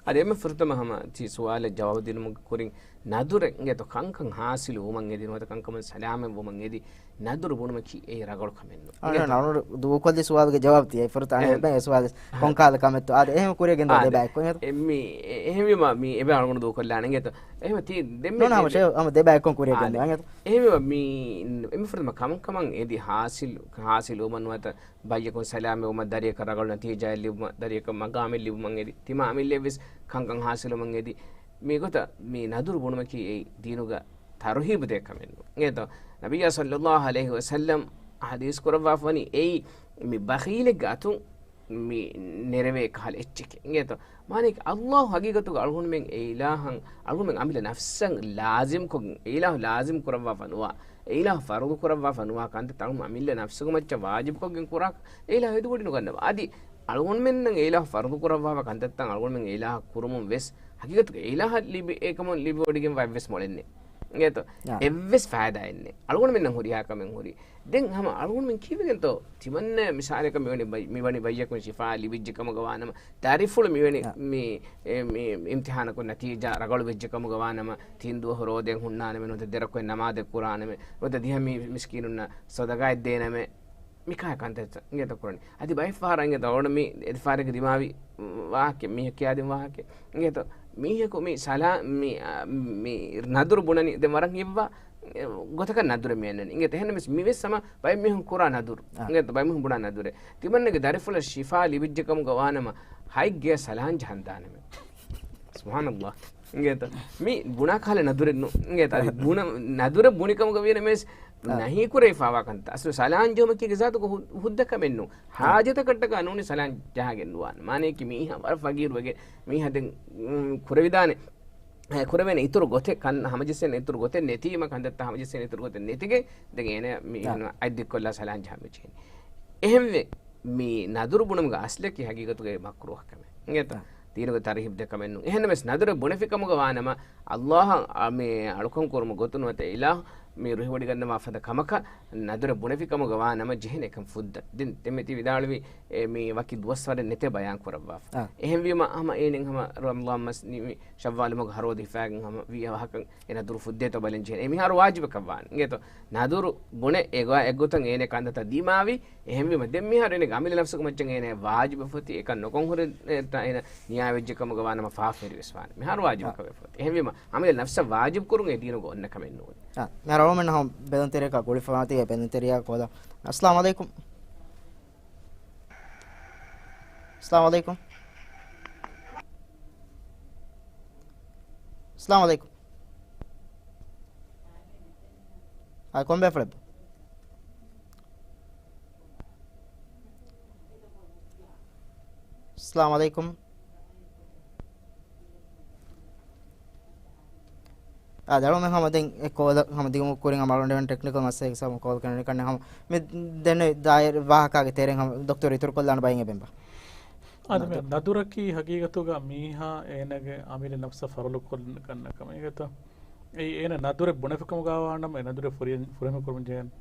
އަދި އެންމެ ފުރަތަމަ ހަމަ ތި ސުވާލަށް ޖަވާބު ދިނުމުގެ ކުރިން ނަދުރެއް އިނގޭތޯ ކަންކަން ހާސިލު ވުމަށް އެދި ނުވަތަ ކަންކަމުން ސަލާމަތް ވުމަށް އެދި ނަދުރު ބުނުމަކީ އެއީ ރަގަޅު ކަމެއް ނޫން. އަނެއް އިނގޭތޯ؟ ނަދުރު ދޫކޮށްލި ސުވާލުގެ ޖަވާބު ތިޔަ ފުރަތަމަ އެ. އެބަ އެ ސުވާލު ކޮންކާލަ ކަމެއްތޯ؟ އާދެ، އެހެން ކުރިޔަށް ގެންދަވާ އާދެ. ދެބައި އެއްކޮށް އިނގޭތޯ؟ އެ މީ، އެ-، އެހެންވީމަ މީ އެބަ އަޅުގަނޑު ދޫކޮށްލާނެ އިނގޭތޯ؟ އެހެން ތީ ދެންމެ ނޯނާ ހަމަ ޝޭ ހަމަ ދެބައި އެއްކޮށް ކުރިޔަށް އާދެ. ގެންދަވާ އިނގޭތޯ؟ އެހެންވީމަ މީ، އެންމެ ފުރަތަމަ ކަމަކަމަށް އެދި ހާސިލް، ހާސިލު ވުމަށް ނުވަތަ ބައްޔަކުން ސަލާމަތްވުމަށް، ދަރިއަކަށް ރަގަޅު ނަތީޖާއެއް ލިބުމަށް، ދަރިއަކަށް މަގާމެއް ލިބުމަށް އެދި، ތިމާ އަމިއްލައަށްވެސް ކަންކަން ހާސިލުވުމަށް އެދި. މިގޮތަށް މި ނަދުރު ބުނުމަކީ އެއީ ދީނުގަ ތަރުހީބު ދޭ ކަމެއް ނޫން. އިނގޭތޯ؟ ނަބިއްޔާ ޞައްލައްލާހު ޢަލައިހި ވަސައްލަމް ޙަދީޘް ކުރައްވާފަ ވަނީ އެއީ މި ބަޚީލެއްގެ އަތުން މި ނެރެވޭ ކަހަލަ އެއްޗެކޭ. އިނގޭތޯ؟ މާނައަކީ، ﷲ ޙަޤީޤަތުގަ އަޅުގަނޑުމެން އެ އިލާހަށް، އަޅުގަނޑުމެން އަމިއްލަ ނަފްސަށް ލާޒިމްކޮށް، އެ އިލާހު ލާޒިމް ކުރައްވާފަ ނުވާ، އެ އިލާހު ފަރުޟު ކުރައްވާފަ ނުވާ ކަންތައްތައް އަޅުގަނޑު އަމިއްލަ ނަފްސުގެ މައްޗަށް ވާޖިބުކޮށްގެން ކުރާ، އެ އިލާހު އެދިވޮޑި ނުގަންނަވާ. އަދި އަޅުގަނޑުމެންނަށް އެ އިލާހު ފަރުޟު ކުރައްވާފަ ކަންތައްތައް އަޅުގަނޑުމެން އެ އިލާހަށް ކުރުމުން ވެސް، ޙަޤީޤަތުގަ އެ އިލާހަށް ލިބި، އެކަމުން ލިބިވޮޑިގެންވާ އެއްވެސް މޮޅެއް ނެތް. އިނގޭތޯ؟ އާ. އެއްވެސް ފައިދާއެއް ނެތް. އަޅުގަނޑުމެންނަށް ހުރިހާ ކަމެއް ހުރީ. ދެން ހަމަ އަޅުގަނޑުމެން ކީއްވެގެންތޯ؟ ތިމަންނަ މިސާލަކަށް މިވަނީ ބައް-، މިވަނީ ބައްޔަކުން ޝިފާ ލިބިއްޖެ ކަމުގަ ވާނަމަ، ދަރިފުޅު މިވަނީ އާ. މި، އެ، މި އިމްތިޙާނަކުން ނަތީޖާ ރަގަޅު ވެއްޖެ ކަމުގަ ވާނަމަ، ތިން ދުވަހު ރޯދައެއް ހުންނާނަމޭ، ނުވަތަ ދެރަކުއެއް ނަމާދެއް ކުރާނަމޭ، ނުވަތަ ދިހަ މި މިސްކީނުންނަށް ޞަދަގާއެއް ދޭނަމޭ، މިކާ ކަންތައްތައް އިނގޭތޯ ކުރަނީ. އަދި ބައެއް ފަހަރަށް އިނގޭތޯ އަޅުގަނޑު މި އެދިފާރެއްގެ ދިމާވި ވާހަކަ، މީހަކު ކިޔާދިން ވާހަކަ. އިނގޭތޯ މީހަކު މި ސަލާ-، މި، އާ، މި ނަދުރު ބުނަނީ ދެން ވަރަށް ހިތްވާ ގޮތަކަށް ނަދުރެއް މި އަންނަނީ. އިނގޭތޯ އެހެންނަމަވެސް މިވެސް ހަމަ ބައެއް މީހުން ކުރާ ނަދުރު. އާ. އިނގޭތޯ ބައެއް މީހުން ބުނާ ނަދުރެއް. ތިމަންނަގެ ދަރިފުޅަށް ޝިފާ ލިބިއްޖެ ކަމުގަ ވާނަމަ ހަތް ގެޔަށް ސަލާން ޖަހަން ދާނަމޭ. ސުބްޙާނައްލާހް. އިނގޭތަ؟ މި ބުނާ ކަހަލަ ނަދުރެއް ނޫން. އިނގޭތަ؟ އަދި ބުނަ، ނަދުރެއް ބުނިކަމުގަ ވީނަމަވެސް އާ. ނަހީ ކުރެވިފާވާ ކަންތައް. އަސްލު ސަލާން ޖެހުމަކީ ގެ ޒާތުގަ ހު-، ހުއްދަ ކަމެއް ނޫން. އާ. ހާޖަތަކަށްޓަކާ ނޫނީ ސަލާން ޖަހާގެން ނުވާނެ. މާނައަކީ މީހާ ވަރަށް ފަގީރުވެގެން މީހާ ދެން، އުން، ކުރެވިދާނެ، އެ، ކުރެވޭނެ އިތުރު ގޮތެއް ކަން ހަމަޖެއްސޭނެ އިތުރު ގޮތެއް ނެތީމަ ކަންތައްތައް ހަމަޖެއްސޭނެ އިތުރު ގޮތެއް ނެތިގެން ދެން އޭނަ މީހުން އާ. އަތްދިއްކޮށްލާ ސަލާން ޖަހަން ވެއްޖެ. އެހެންވެ، މި ނަދުރު ބުނުމުގެ އަސްލަކީ ހަގީގަތުގައި މަކްރޫހަ ކަމެއް. އިނގޭތަ؟ އާ. ދީނުގެ ތަރުހީބު ދޭ ކަމެއް ނޫން. އެހެންނަމަވެސް ނަދުރެއް ބުނެފި ކަމުގަ ވާނަމަ، ﷲ އަށް މި އަޅުކަން ކުރުމުގެ ގޮތުން ނުވަތަ އިލާހު މި ރުހިވޮޑިގަންނަވާ ފަދަ ކަމަކަށް ނަދުރެއް ބުނެފި ކަމުގަ ވާނަމަ ޖެހޭނެ އެކަން ފުއްދަ. ދެން ދެންމެ ތި ވިދާޅުވި އެ މި ވަކި ދުވަސްވަރެއް ނެތޭ ބަޔާން ކުރައްވާފަ. އާ. އެހެންވީމަ ހަމަ އޭނެން ހަމަ ރަމަޟާން މަސް ނިމި ޝައްވާލު މަހުގެ ހަ ރޯދަ ހިފާގެން ހަމަ ވިޔަ ވަހަކަށް އެ ނަދުރު ފުއްދޭތޯ ބަލަން ޖެހޭނެ. އެ މިހާރު ވާޖިބަކަށް ވާނެ. އިނގޭތޯ؟ ނަދުރު ބުނެ އެގޮ-، އެގޮތަށް އޭނެ ކަންތައްތައް ދިމާވި. އެހެންވީމަ ދެން މިހާރު އޭނެގެ އަމިއްލަ ނަފްސުގެ މައްޗަށް އޭނަ ވާޖިބު ފޮތި އެކަން ނުކޮށް ހުރެ، އެ، އޭނަ ނިޔާވެއްޖެ ކަމުގަ ވާނަމަ ފާފަ ހުރިވެސް ވާނެ. މިހާރު ވާޖިބަކަށް ވެފަ އޮތީ. އެހެންވީމަ އަމިއްލަ ނަފްސަށް ވާޖިބު ކުރުން އެ ދީނުގަ އޮންނަ ކަމެއް ނޫން. އާ، މިހާރު އަޅުގަނޑުމެން ހަމަ ބެލުންތެރިޔަކާ ގުޅިފަވާތީ އެ ބެލުންތެރިޔާ ކޯލަށް. އައްސަލާމު ޢަލައިކުމް. އައްސަލާމު ޢަލައިކުމް. އައްސަލާމު ޢަލައިކުމް. އާ، ކޮން ބޭފުޅެއް؟ އައްސަލާމު ޢަލައިކުމް. އާ، ދެން އަޅުގަނޑުމެން ހަމަ ދެން އެ ކޯލަށް ހަމަ ދިގުމު ކުރިން ހަމަ އަޅުގަނޑުމެން ޓެކްނިކަލް މައްސަލައެއް ސަބަބުން ކޯލް ކެނޑި ކަންނެ ހަމަ މި ދެންނެވި ދާއިރު ވާހަކާގެ ތެރެއިން ހަމަ ދޮކްތަރު އިތުރު ކޮށްލާން ބައިން އެބެންބާ. އާ، ދެން ނަދުރު. ނަދުރަކީ ހަގީގަތުގަ މީހާ އޭނަގެ އަމިއްލަ ނަފްސަށް ފަރުޟު ކޮށްލަން ކަންނަ ކަމެއް. އިނގޭތަ؟ އެއީ އޭނަ ނަދުރެއް ބުނެފިކަމުގަ ވާނަމަ އެ ނަދުރެއް ފުރި-، ފުރިހަމަ ކުރަމުން ޖެހޭނެ.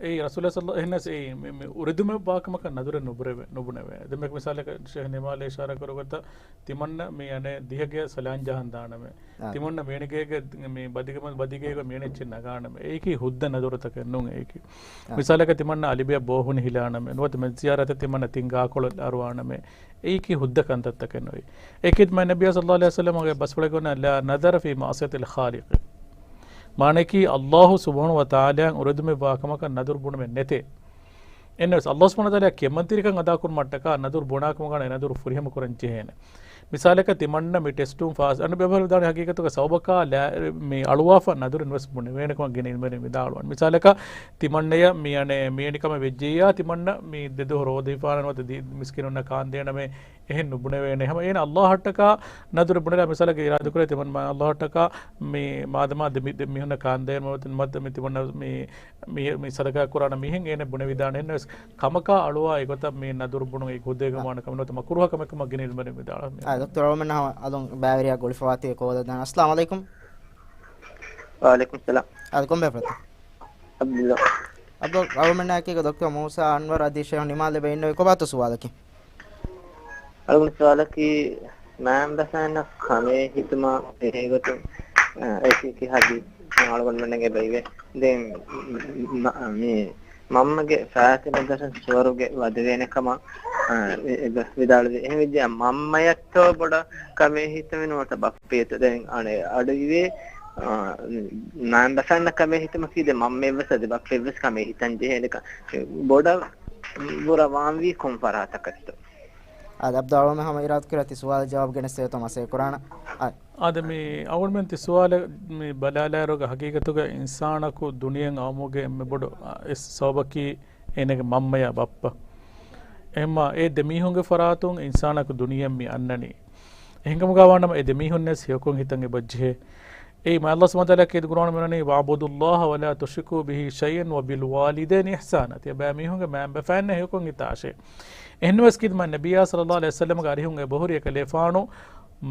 އެއީ ރަސޫލާ ޞައްލަ-، އެހެންނަސް އެއީ މި، މި އުރެދުމެއް ވާކަމަކަށް ނަދުރެއް ނުބުރެވޭ، ނުބުނެވޭ. ދެން މި މިސާލަކަށް ޝޭހް ނިމާލޭ އިޝާރާ ކުރި ގޮތަށް ތިމަންނަ މި އަނެއް ދިހަގެ ސަލާން ޖަހަން ދާނަމޭ. އާ. ތިމަންނަ މޭނިގޭގެ މި ބަދިގެ-، ބަދިގޭގަ މިއަނެއް އެއްޗެއް ނަގާނަމޭ. އެއީކީ ހުއްދަ ނަދުރުތަކެއް ނޫން އެއީކީ. އާ. މިސާލަކަށް ތިމަންނަ އަލިބިޔަށް ބޯހުނި ހިލާނަމޭ. ނުވަތަ މެދު ޒިޔާރަތަށް ތިމަންނަ ތިން ގާކޮޅު އަރުވާނަމޭ. އެއީކީ ހުއްދަ ކަންތައްތަކެއް ނުވޭ. އެކީ މާތް ނަބިއްޔާ ޞައްލައްލާހު ޢަލައިހި ވަސައްލަމަގެ ބަސްފުޅެއްގަ އޮންނަ لا نذر في معصية الخالق. މާނައަކީ، ﷲ ސުބްޙާނަހޫ ވަތަޢާލާއަށް އުރެދުމެއްވާ ކަމަކަށް ނަދުރު ބުނުމެއް ނެތޭ. އެންވެސް ﷲ ސުބްޙާނަހޫ ވަތަޢާލާ ކެތްމަންތިރިކަން އަދާކުރުމަށްޓަކާ ނަދުރު ބުނާ ކަމުގަ އެ ނަދުރު ފުރިހަމަ ކުރަން ޖެހޭނެ. މިސާލަކަށް ތިމަންނަ މި ޓެސްޓުން ފާސް، އަންނަ ބޭބަހަރު ދާނެ ހަގީގަތުގަ ސަބަބަކާ ލާ-، މި އަޅުވާފަ ނަދުރެއް ނުވެސް ބުނެވޭނެ ކަމަށް ގިނަ އިލްމުވެރިން ވިދާޅުވަން. މިސާލަކަށް ތިމަންނަޔަށް މި އަނެއް މި އެނިކަމެއް ވެއްޖެއްޔާ، ތިމަންނަ މި ދެ ދުވަހު ރޯދަ ހިފާނަން ނުވަތަ ދި-، މިސްކިނުންނަށް ކާންދޭނަމޭ، އެހެން ނުބުނެވޭނެ. ހަމަ އޭނަ ﷲ އަށްޓަކާ ނަދުރެއް ބުނެލާ، މިސާލަކަށް އިރާދަކުރޭ ތިމަން މާ ﷲ އަށްޓަކާ މި މާދަމާ ދެ މި-، ދެ މީހުންނަށް ކާންދޭނަމޭ ނުވަތަ މި ތިމަންނަ މި މި، މި ސަދަޤާ ކުރާނަ މީހެއް އޭނަ ބުނެވިދާނެ. އެހެންނަމަވެސް ކަމަކާ އަޅުވާ އެގޮތަށް މި ނަދުރު ބުނުން އެ ހުދޭގެ ވާނެ ކަމެއް ނުވަތަ މަކުރޫހަ ކަމެއް ކަމަށް ގިނަ އިލްމުވެރިން ވިދާޅުވި. އާ، ދޮކްޓަރ އަޅުމެންނަށް އަލުން ބައިވެރިޔާ ގުޅިފަވާތީ ކޯލަށް ދާން. އައްސަލާމު ޢަލައިކުމް. ވަޢަލައިކުމް ސަލާމް. އާ، ކޮންބޭފުޅެއްތަ؟ ޢަބްދުﷲ. ޢަބްދުﷲ، އަޅުމެންނާއެކީ ދޮކްޓަރ މޫސާ އަންވަރު އަދި ޝޭހު ނިމާލެބެ އިންނެވި ކޮބާތޯ ސުވާލަކީ؟ އަޅުގަނޑު ސުވާލަކީ، މާންބަފައިންނަށް ކަމޭ ހިތުމަށް އެހީގޮތުން، އަ، އެކި އެކި ޙަދީޘް އަޅުގަނޑުމެންނަށް އެބައިވޭ. ދެން މަ-، މި މަންމަގެ ފައިތިލަ ދަށުން ސުވަރުގެ ވަދެވޭނެ ކަމަށް، އަ، އެ-، އެބަ ވިދާޅުވި. އެހެންވެއްޖެއްޔާ މަންމަޔަށްތޯ ބޮޑަށް ކަމޭ ހިތުމެއް ނުވަތަ ބައްޕަޔަށްތޯ؟ ދެން އަނެއް އަޑުއިވޭ، އަ، މާންބަފައިންނަށް ކަމޭ ހިތުމަކީ ދެން މަންމައެއްވެސް އަދި ބައްޕައެއްވެސް ކަމޭ ހިތަން ޖެހޭނެ ކަ-، ބޮޑަށް ބުރަ ވާންވީ ކޮން ފަރާތަކަށްތޯ؟ އާދެ، އަބްދު އަޅުމެން ހަމަ އިރާދަކުރާ ތި ސުވާލަށް ޖަވާބު ގެނެސްދެވޭތޯ މަސައްކަތް ކުރާނަ. އާދެ. އާދެ، މި އަޅުގަނޑުމެން ތި ސުވާލަށް މި ބަލާލާއިރުގަ ހަގީގަތުގަ އިންސާނަކު ދުނިޔެއަށް އައުމުގެ އެންމެ ބޮޑު، އާ، އެއް ސަބަބަކީ އޭނަގެ މަންމަޔާ ބައްޕަ. އެހެންމާ އެ ދެ މީހުންގެ ފަރާތުން އިންސާނަކު ދުނިޔެއަށް މި އަންނަނީ. އެހެންކަމުގަ ވާނަމަ އެ ދެ މީހުންނަސް ހެޔޮކޮން ހިތަން އެބަޖެހޭ. އެއީ މާތް ﷲ ސުބްޙާނަހޫ ވަތަޢާލާ ކީރިތި ޤުރްއާނު މިވަނީ، "وَاعْبُدُوا اللَّهَ وَلَا تُشْرِكُوا بِهِ شَيْئًا وَبِالْوَالِدَيْنِ إِحْسَانًا." ތިޔަބައި މީހުންގެ މައިންބަފައިންނަށް ހެޔޮކޮން ހިތާށޭ. އެހެންވެސް ކީރިތި މާތް ނަބިއްޔާ ޞައްލައްލާހު ޢަލައިހި ވަސައްލަމަގެ އަރިހުން އެބަހުރި އެކަލޭފާނު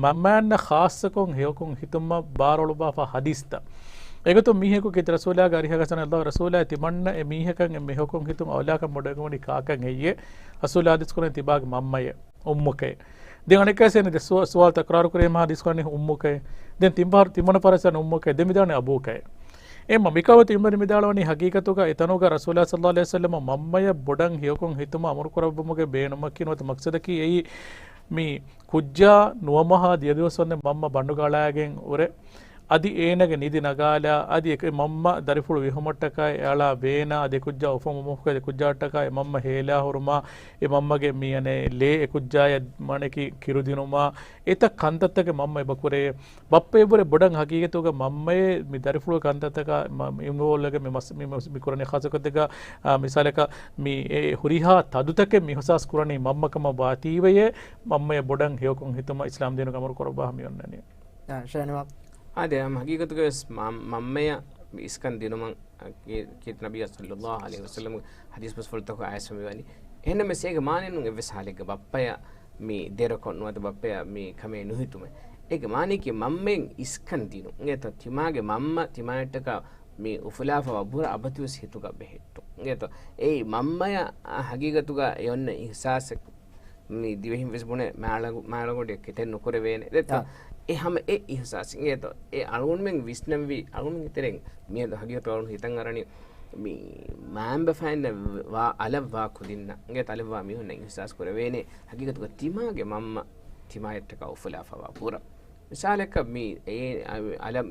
މަންމައިންނަށް ޚާއްޞަކޮށް ހެޔޮކޮން ހިތުމަށް ބާރުއަޅުއްވާފަ ޙަދީޘްތައް. އެގޮތުން މީހަކު ކީރިތި ރަސޫލާގެ އަރިހަށް ގަސް އަންނަ، އައްލާހު ރަސޫލާ، ތިމަންނަ އެ މީހަކަށް އެންމެ ހެޔޮކޮން ހިތުން އައުލާކަން ބޮޑުވެގެންވަނީ ކާކަށް ހެއްޔޭ؟ ރަސޫލާ ޙަދީޘް ކުރަނީ ތިބާގެ މަންމަޔޭ. އުއްމުކޭ. ދެން އަނެއްކާވެސް އޭނަ ދެ ސުވާ-، ސުވާލު ތަކްރާރު ކުރީމަ ޙަދީޘް ކުރަނީ އުއްމުކޭ. ދެން ތިން ފަހަރު، ތިންވަނަ ފަހަރަށް އުއްމުކޭ. ދެން މިދާނީ އަބޫކޭ. އެ މަ-، މިކަމަށް ތި އިލްމުވެރިން ވިދާޅުވަނީ ހަގީގަތުގަ އެތަނުގަ ރަސޫލާ ޞައްލައްލާހު ޢަލައިހި ވަސައްލަމަ މަންމަޔަށް ބޮޑަށް ހެޔޮކޮން ހިތުމަށް އަމުރު ކުރައްވުމުގެ ބޭނުމަކީ ނުވަތަ މަޤްޞަދަކީ އެއީ މި ކުއްޖާ ނުވަ މަހާ ދިޔަ ދުވަސް ވަންދެން މަންމަ ބަނޑުގަ އަޅާގެން އުރެ، އަދި އޭނަގެ ނިދި ނަގާލާ، އަދި އެ މަންމަ ދަރިފުޅު ވިހުމަށްޓަކާ އެ އަޅާ ބޭނާ، އަދި އެ ކުއްޖާ އުފަންވުމަށްފަހު އެ ކުއްޖާއަށްޓަކާ އެ މަންމަ ހޭލާ ހުރުމާ، އެ މަންމަގެ މި އަނެއް ލޭ އެ ކުއްޖާޔަށް މާނައަކީ ކިރުދިނުމާ، އެތައް ކަންތައްތަކެއް މަންމަ އެބަ ކުރޭ. ބައްޕަ އެބުރެ ބޮޑަށް ހަގީގަތުގަ މަންމައޭ މި ދަރިފުޅު ކަންތައްތަކާ މަ-، މި އިންވޯލްވް ވެގެން މި މަސް-، މި މަސް-، މި ކުރަނީ ޚާއްޞަކޮށް ދެގަ، އާ، މިސާލަކަށް މި އެ ހުރިހާ ތަދުތަކެއް މި އިހްސާސް ކުރަނީ މަންމަ ކަމަށް ވާތީވެޔޭ، މަންމަޔަށް ބޮޑަށް ހެޔޮކޮން ހިތުމަށް އިސްލާމް ދީނުގަ އަމުރު ކުރައްވާ މި އޮންނަނީ. އާ، ޝައިނިވާ. އާދެ، އަމް ހަގީގަތުގަވެސް މަ-، މަންމަޔަށް މި އިސްކަން ދިނުމަށް އަ، ކީ-، ކީރިތި ނަބިއްޔާ ޞައްލައްލާހު ޢަލައިހި ވަސައްލަމްގެ ޙަދީޘް ބަސްފުޅުތަކު އައިސްފަ މިވަނީ. އެހެންނަމަވެސް އޭގެ މާނައެއް ނޫން އެއްވެސް ޙާލެއްގަ ބައްޕަޔަށް މި ދެރަކޮށް ނުވަތަ ބައްޕަޔަށް މި ކަމޭ ނުހިތުމޭ. އޭގެ މާނައަކީ މަންމައިން އިސްކަން ދިނުން. އިނގޭތޯ؟ ތިމާގެ މަންމަ ތިމާއަށްޓަކާ މި އުފުލާފަވާ ބުރަ އަބަދުވެސް ހިތުގަ ބެހެއްޓުން. އިނގޭތޯ؟ އެއީ މަންމަޔަށް ހަގީގަތުގަ އެ އޮންނަ އިހްސާސެއް މި ދިވެހިން ވެސް ބުނެ މާޅަ-، މާޅޮގަޑިއަށް ކެތެއް ނުކުރެވޭނެ. ދެއްތޯ؟ އާ. އެ ހަމަ އެ އިހްސާސް އިނގޭތޯ؟ އެ އަޅުގަނޑުމެން ވިސްނަންވީ، އަޅުގަނޑުމެންގެ ތެރެއިން މިއަދު ހަގީގަތު އަޅުގަނޑު ހިތަށް އަރަނީ މި މައިންބަފައިންނަށް ވާ އަލަށް ވާ ކުދިންނަށް އިނގޭތޯ؟ އަލަށް ވާ މީހުންނަށް އިހްސާސް ކުރެވޭނެ ހަގީގަތުގަ ތިމާގެ މަންމަ ތިމާއަށްޓަކާ އުފުލާފަވާ ބުރަ. މިސާލަކަށް މި އެ، އަ، އަލަށް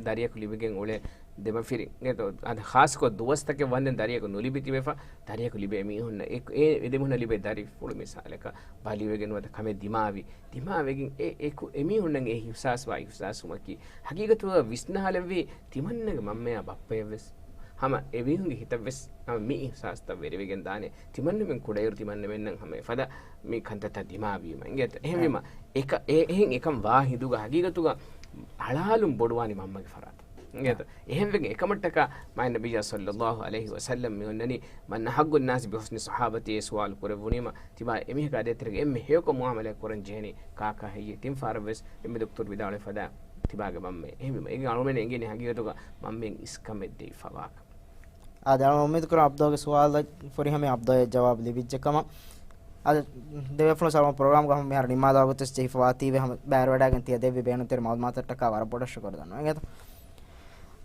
ދަރިޔަކު ލިބިގެން އުޅޭ ދެމަފިރިން އިނގޭތޯ؟ އަދި ޚާއްޞަކޮށް ދުވަސްތަކެއް ވަންދެން ދަރިޔަކު ނުލިބި ތިބެފަ، ދަރިޔަކު ލިބޭ މީހުންނަށް އެ، އެ، އެ ދެމީހުންނަށް ލިބޭ ދަރިފުޅު މިސާލަކަށް ބަލިވެގެން ނުވަތަ ކަމެއް ދިމާވި، ދިމާވެގެން އެ، އެ ކު-، އެމީހުންނަށް އެ އިހްސާސްވާ އިހްސާސްވުމަކީ ހަގީގަތުގަ ވިސްނާލެއްވީ ތިމަންނަގެ މަންމަޔާ ބައްޕަޔަށްވެސް. ހަމަ އެމީހުންގެ ހިތަށްވެސް ހަމަ މި އިހްސާސްތައް ވެރިވެގެން ދާނެ. ތިމަންނަމެން ކުޑައިރު ތިމަންނަމެންނަށް ހަމަ އެފަދަ މި ކަންތައްތައް ދިމާވީމަ އިނގޭތަ؟ އެހެންވީމަ، އެކަ-، އެ-، އެހެން އެކަން ވާ ހިނދުގަ ހަގީގަތުގަ އަޅާލުން ބޮޑުވާނީ މަންމަގެ ފަރާތުން. އިނގޭތަ؟ އެހެންވެގެން އެކަމަށްޓަކާ މާތް ނަބިއްޔާ ޞައްލައްލާހު ޢަލައިހި ވަސައްލަމް މި އޮންނަނީ، "من أحق الناس بحسن صحابتي" އޭ ސުވާލު ކުރެއްވުނީމަ، ތިބާ އެމީހަކާ ދޭތެރޭގަ އެންމެ ހެޔޮކޮށް މުޢާމަލާތް ކުރަން ޖެހެނީ ކާކާ ހެއްޔޭ؟ ތިން ފަހަރަށްވެސް އެންމެ ދޮކްތުރު ވިދާޅުވި ފަދަ ތިބާގެ މަންމައޭ. އެހެންވީމަ، އޭގެ އަޅުމެން އެނގޭނީ ހަގީގަތުގަ މަންމައިން އިސްކަމެއް ދެވިފަވާކަން. އާދެ، އަޅު އުއްމީދު ކުރަން އަބްދޯގެ ސުވާލަށް ފުރިހަމަޔަށް އަބްދޯއަށް ޖަވާބު ލިބިއްޖެ ކަމަށް. އާދެ، ދެބޭފުޅުން ސަލާމަ ޕްރޮގްރާމްގަ ހަމަ މިހާރު ނިންމާލާ ގޮތަސް ޖެހިފަވާތީވެ ހަމަ ބައިވެރިވެވަޑައިގެން ތިޔަ ދެއްވި ބޭނުންތެރި މަޢުލޫމާތަށްޓަކާ ވަރަށް ބޮޑަށް ޝުކުރު ދަންނަވަން. އިނގޭތަ؟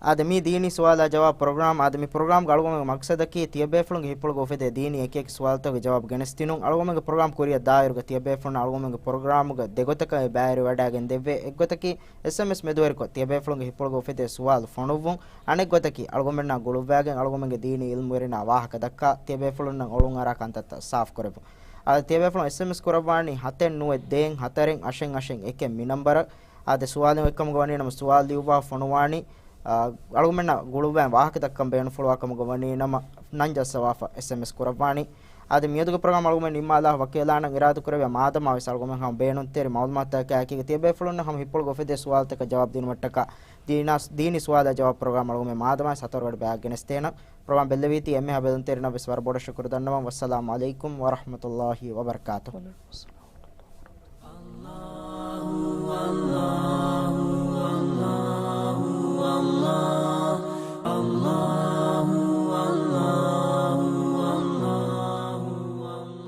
އާދެ، މީ ދީނީ ސުވާލާ ޖަވާބު ޕްރޮގްރާމް. އާދެ، މި ޕްރޮގްރާމްގެ އަޅުގަމެންގެ މަގްސަދަކީ ތިޔަބޭފުޅުންގެ ހިތްޕުޅުގަ އުފެދޭ ދީނީ އެކިއެކި ސުވާލުތަކުގެ ޖަވާބު ގެނެސްދިނުން. އަޅުގަމެންގެ ޕްރޮގްރާމް ކުރިއަށް ދާއިރުގަ ތިޔަބޭފުޅުންނަށް އަޅުގަމެންގެ ޕްރޮގްރާމުގަ ދެގޮތަކަށް އެ ބައިވެރިވަޑައިގެން ދެއްވޭ. އެއްގޮތަކީ އެސްއެމްއެސް މެދުވެރިކޮށް، ތިޔަބޭފުޅުންގެ ހިތްޕުޅުގަ އުފެދޭ ސުވާލު ފޮނުއްވުން. އަނެއްގޮތަކީ، އަޅުގަމެންނާ ގުޅުއްވައިގެން އަޅުގަމެންގެ ދީނީ އިލްމުވެރިންނާ ވާހަކަ ދައްކާ، ތިޔަބޭފުޅުންނަށް އޮޅުންއަރާ ކަންތައްތައް ސާފުކުރެއްވުން. އާދެ، ތިޔަބޭފުޅުން އެސްއެމްއެސް ކުރައްވާނީ ހަތެއް ނުވެ ދޭއް ހަތަރެއް އަށެއް އަށެއް އެކެއް މި ނަންބަރަށް. އާދެ، ސުވާލެއް އޮތްކަމުގަ ވަނީ ނަމަ ސުވާލު ލިޔުއްވާ ފޮނުވާނީ، އާ، އަޅުގަމެންނަށް ގުޅުއްވައި ވާހަކަ ދައްކަން ބޭނުންފުޅުވާ ކަމުގަ ވަނީ ނަމަ ނަން ޖައްސަވާފަ އެސްއެމްއެސް ކުރައްވާނީ. އާދެ، މިއަދުގެ ޕްރޮގްރާމް އަޅުގަމެން ނިންމާލާ ވަކިވެލާނަން އިރާދަކުރެއްވިޔާ މާދަމާ ވެސް އަޅުގަމެން ހަމަ ބޭނުންތެރި މައުލޫމާތުތަކާ އެކީގަ ތިޔަބޭފުޅުންނަށް ހަމަ ހިތްޕުޅުގަ އުފެދޭ ސުވާލުތަކަށް ޖަވާބު ދިނުމަށްޓަކާ ދީނާ، ދީނީ ސުވާލާ ޖަވާބު ޕްރޮގްރާމް އަޅުގަމެން މާދަމާ ވެސް ހަތަރު ގަޑި ބަޔާ ގެނެސްދޭނަން. ޕްރޮގްރާމް ބެއްލެވީތީ އެންމެހާ ބެލުންތެރިންނަށް ވެސް ވަރަށް ބޮޑަށް ޝުކުރު ދަންނަވަން. ވައްސަލާމު ޢަލައިކުމް ވަރަޙްމަތުﷲ ވަބަރަކާތުހު.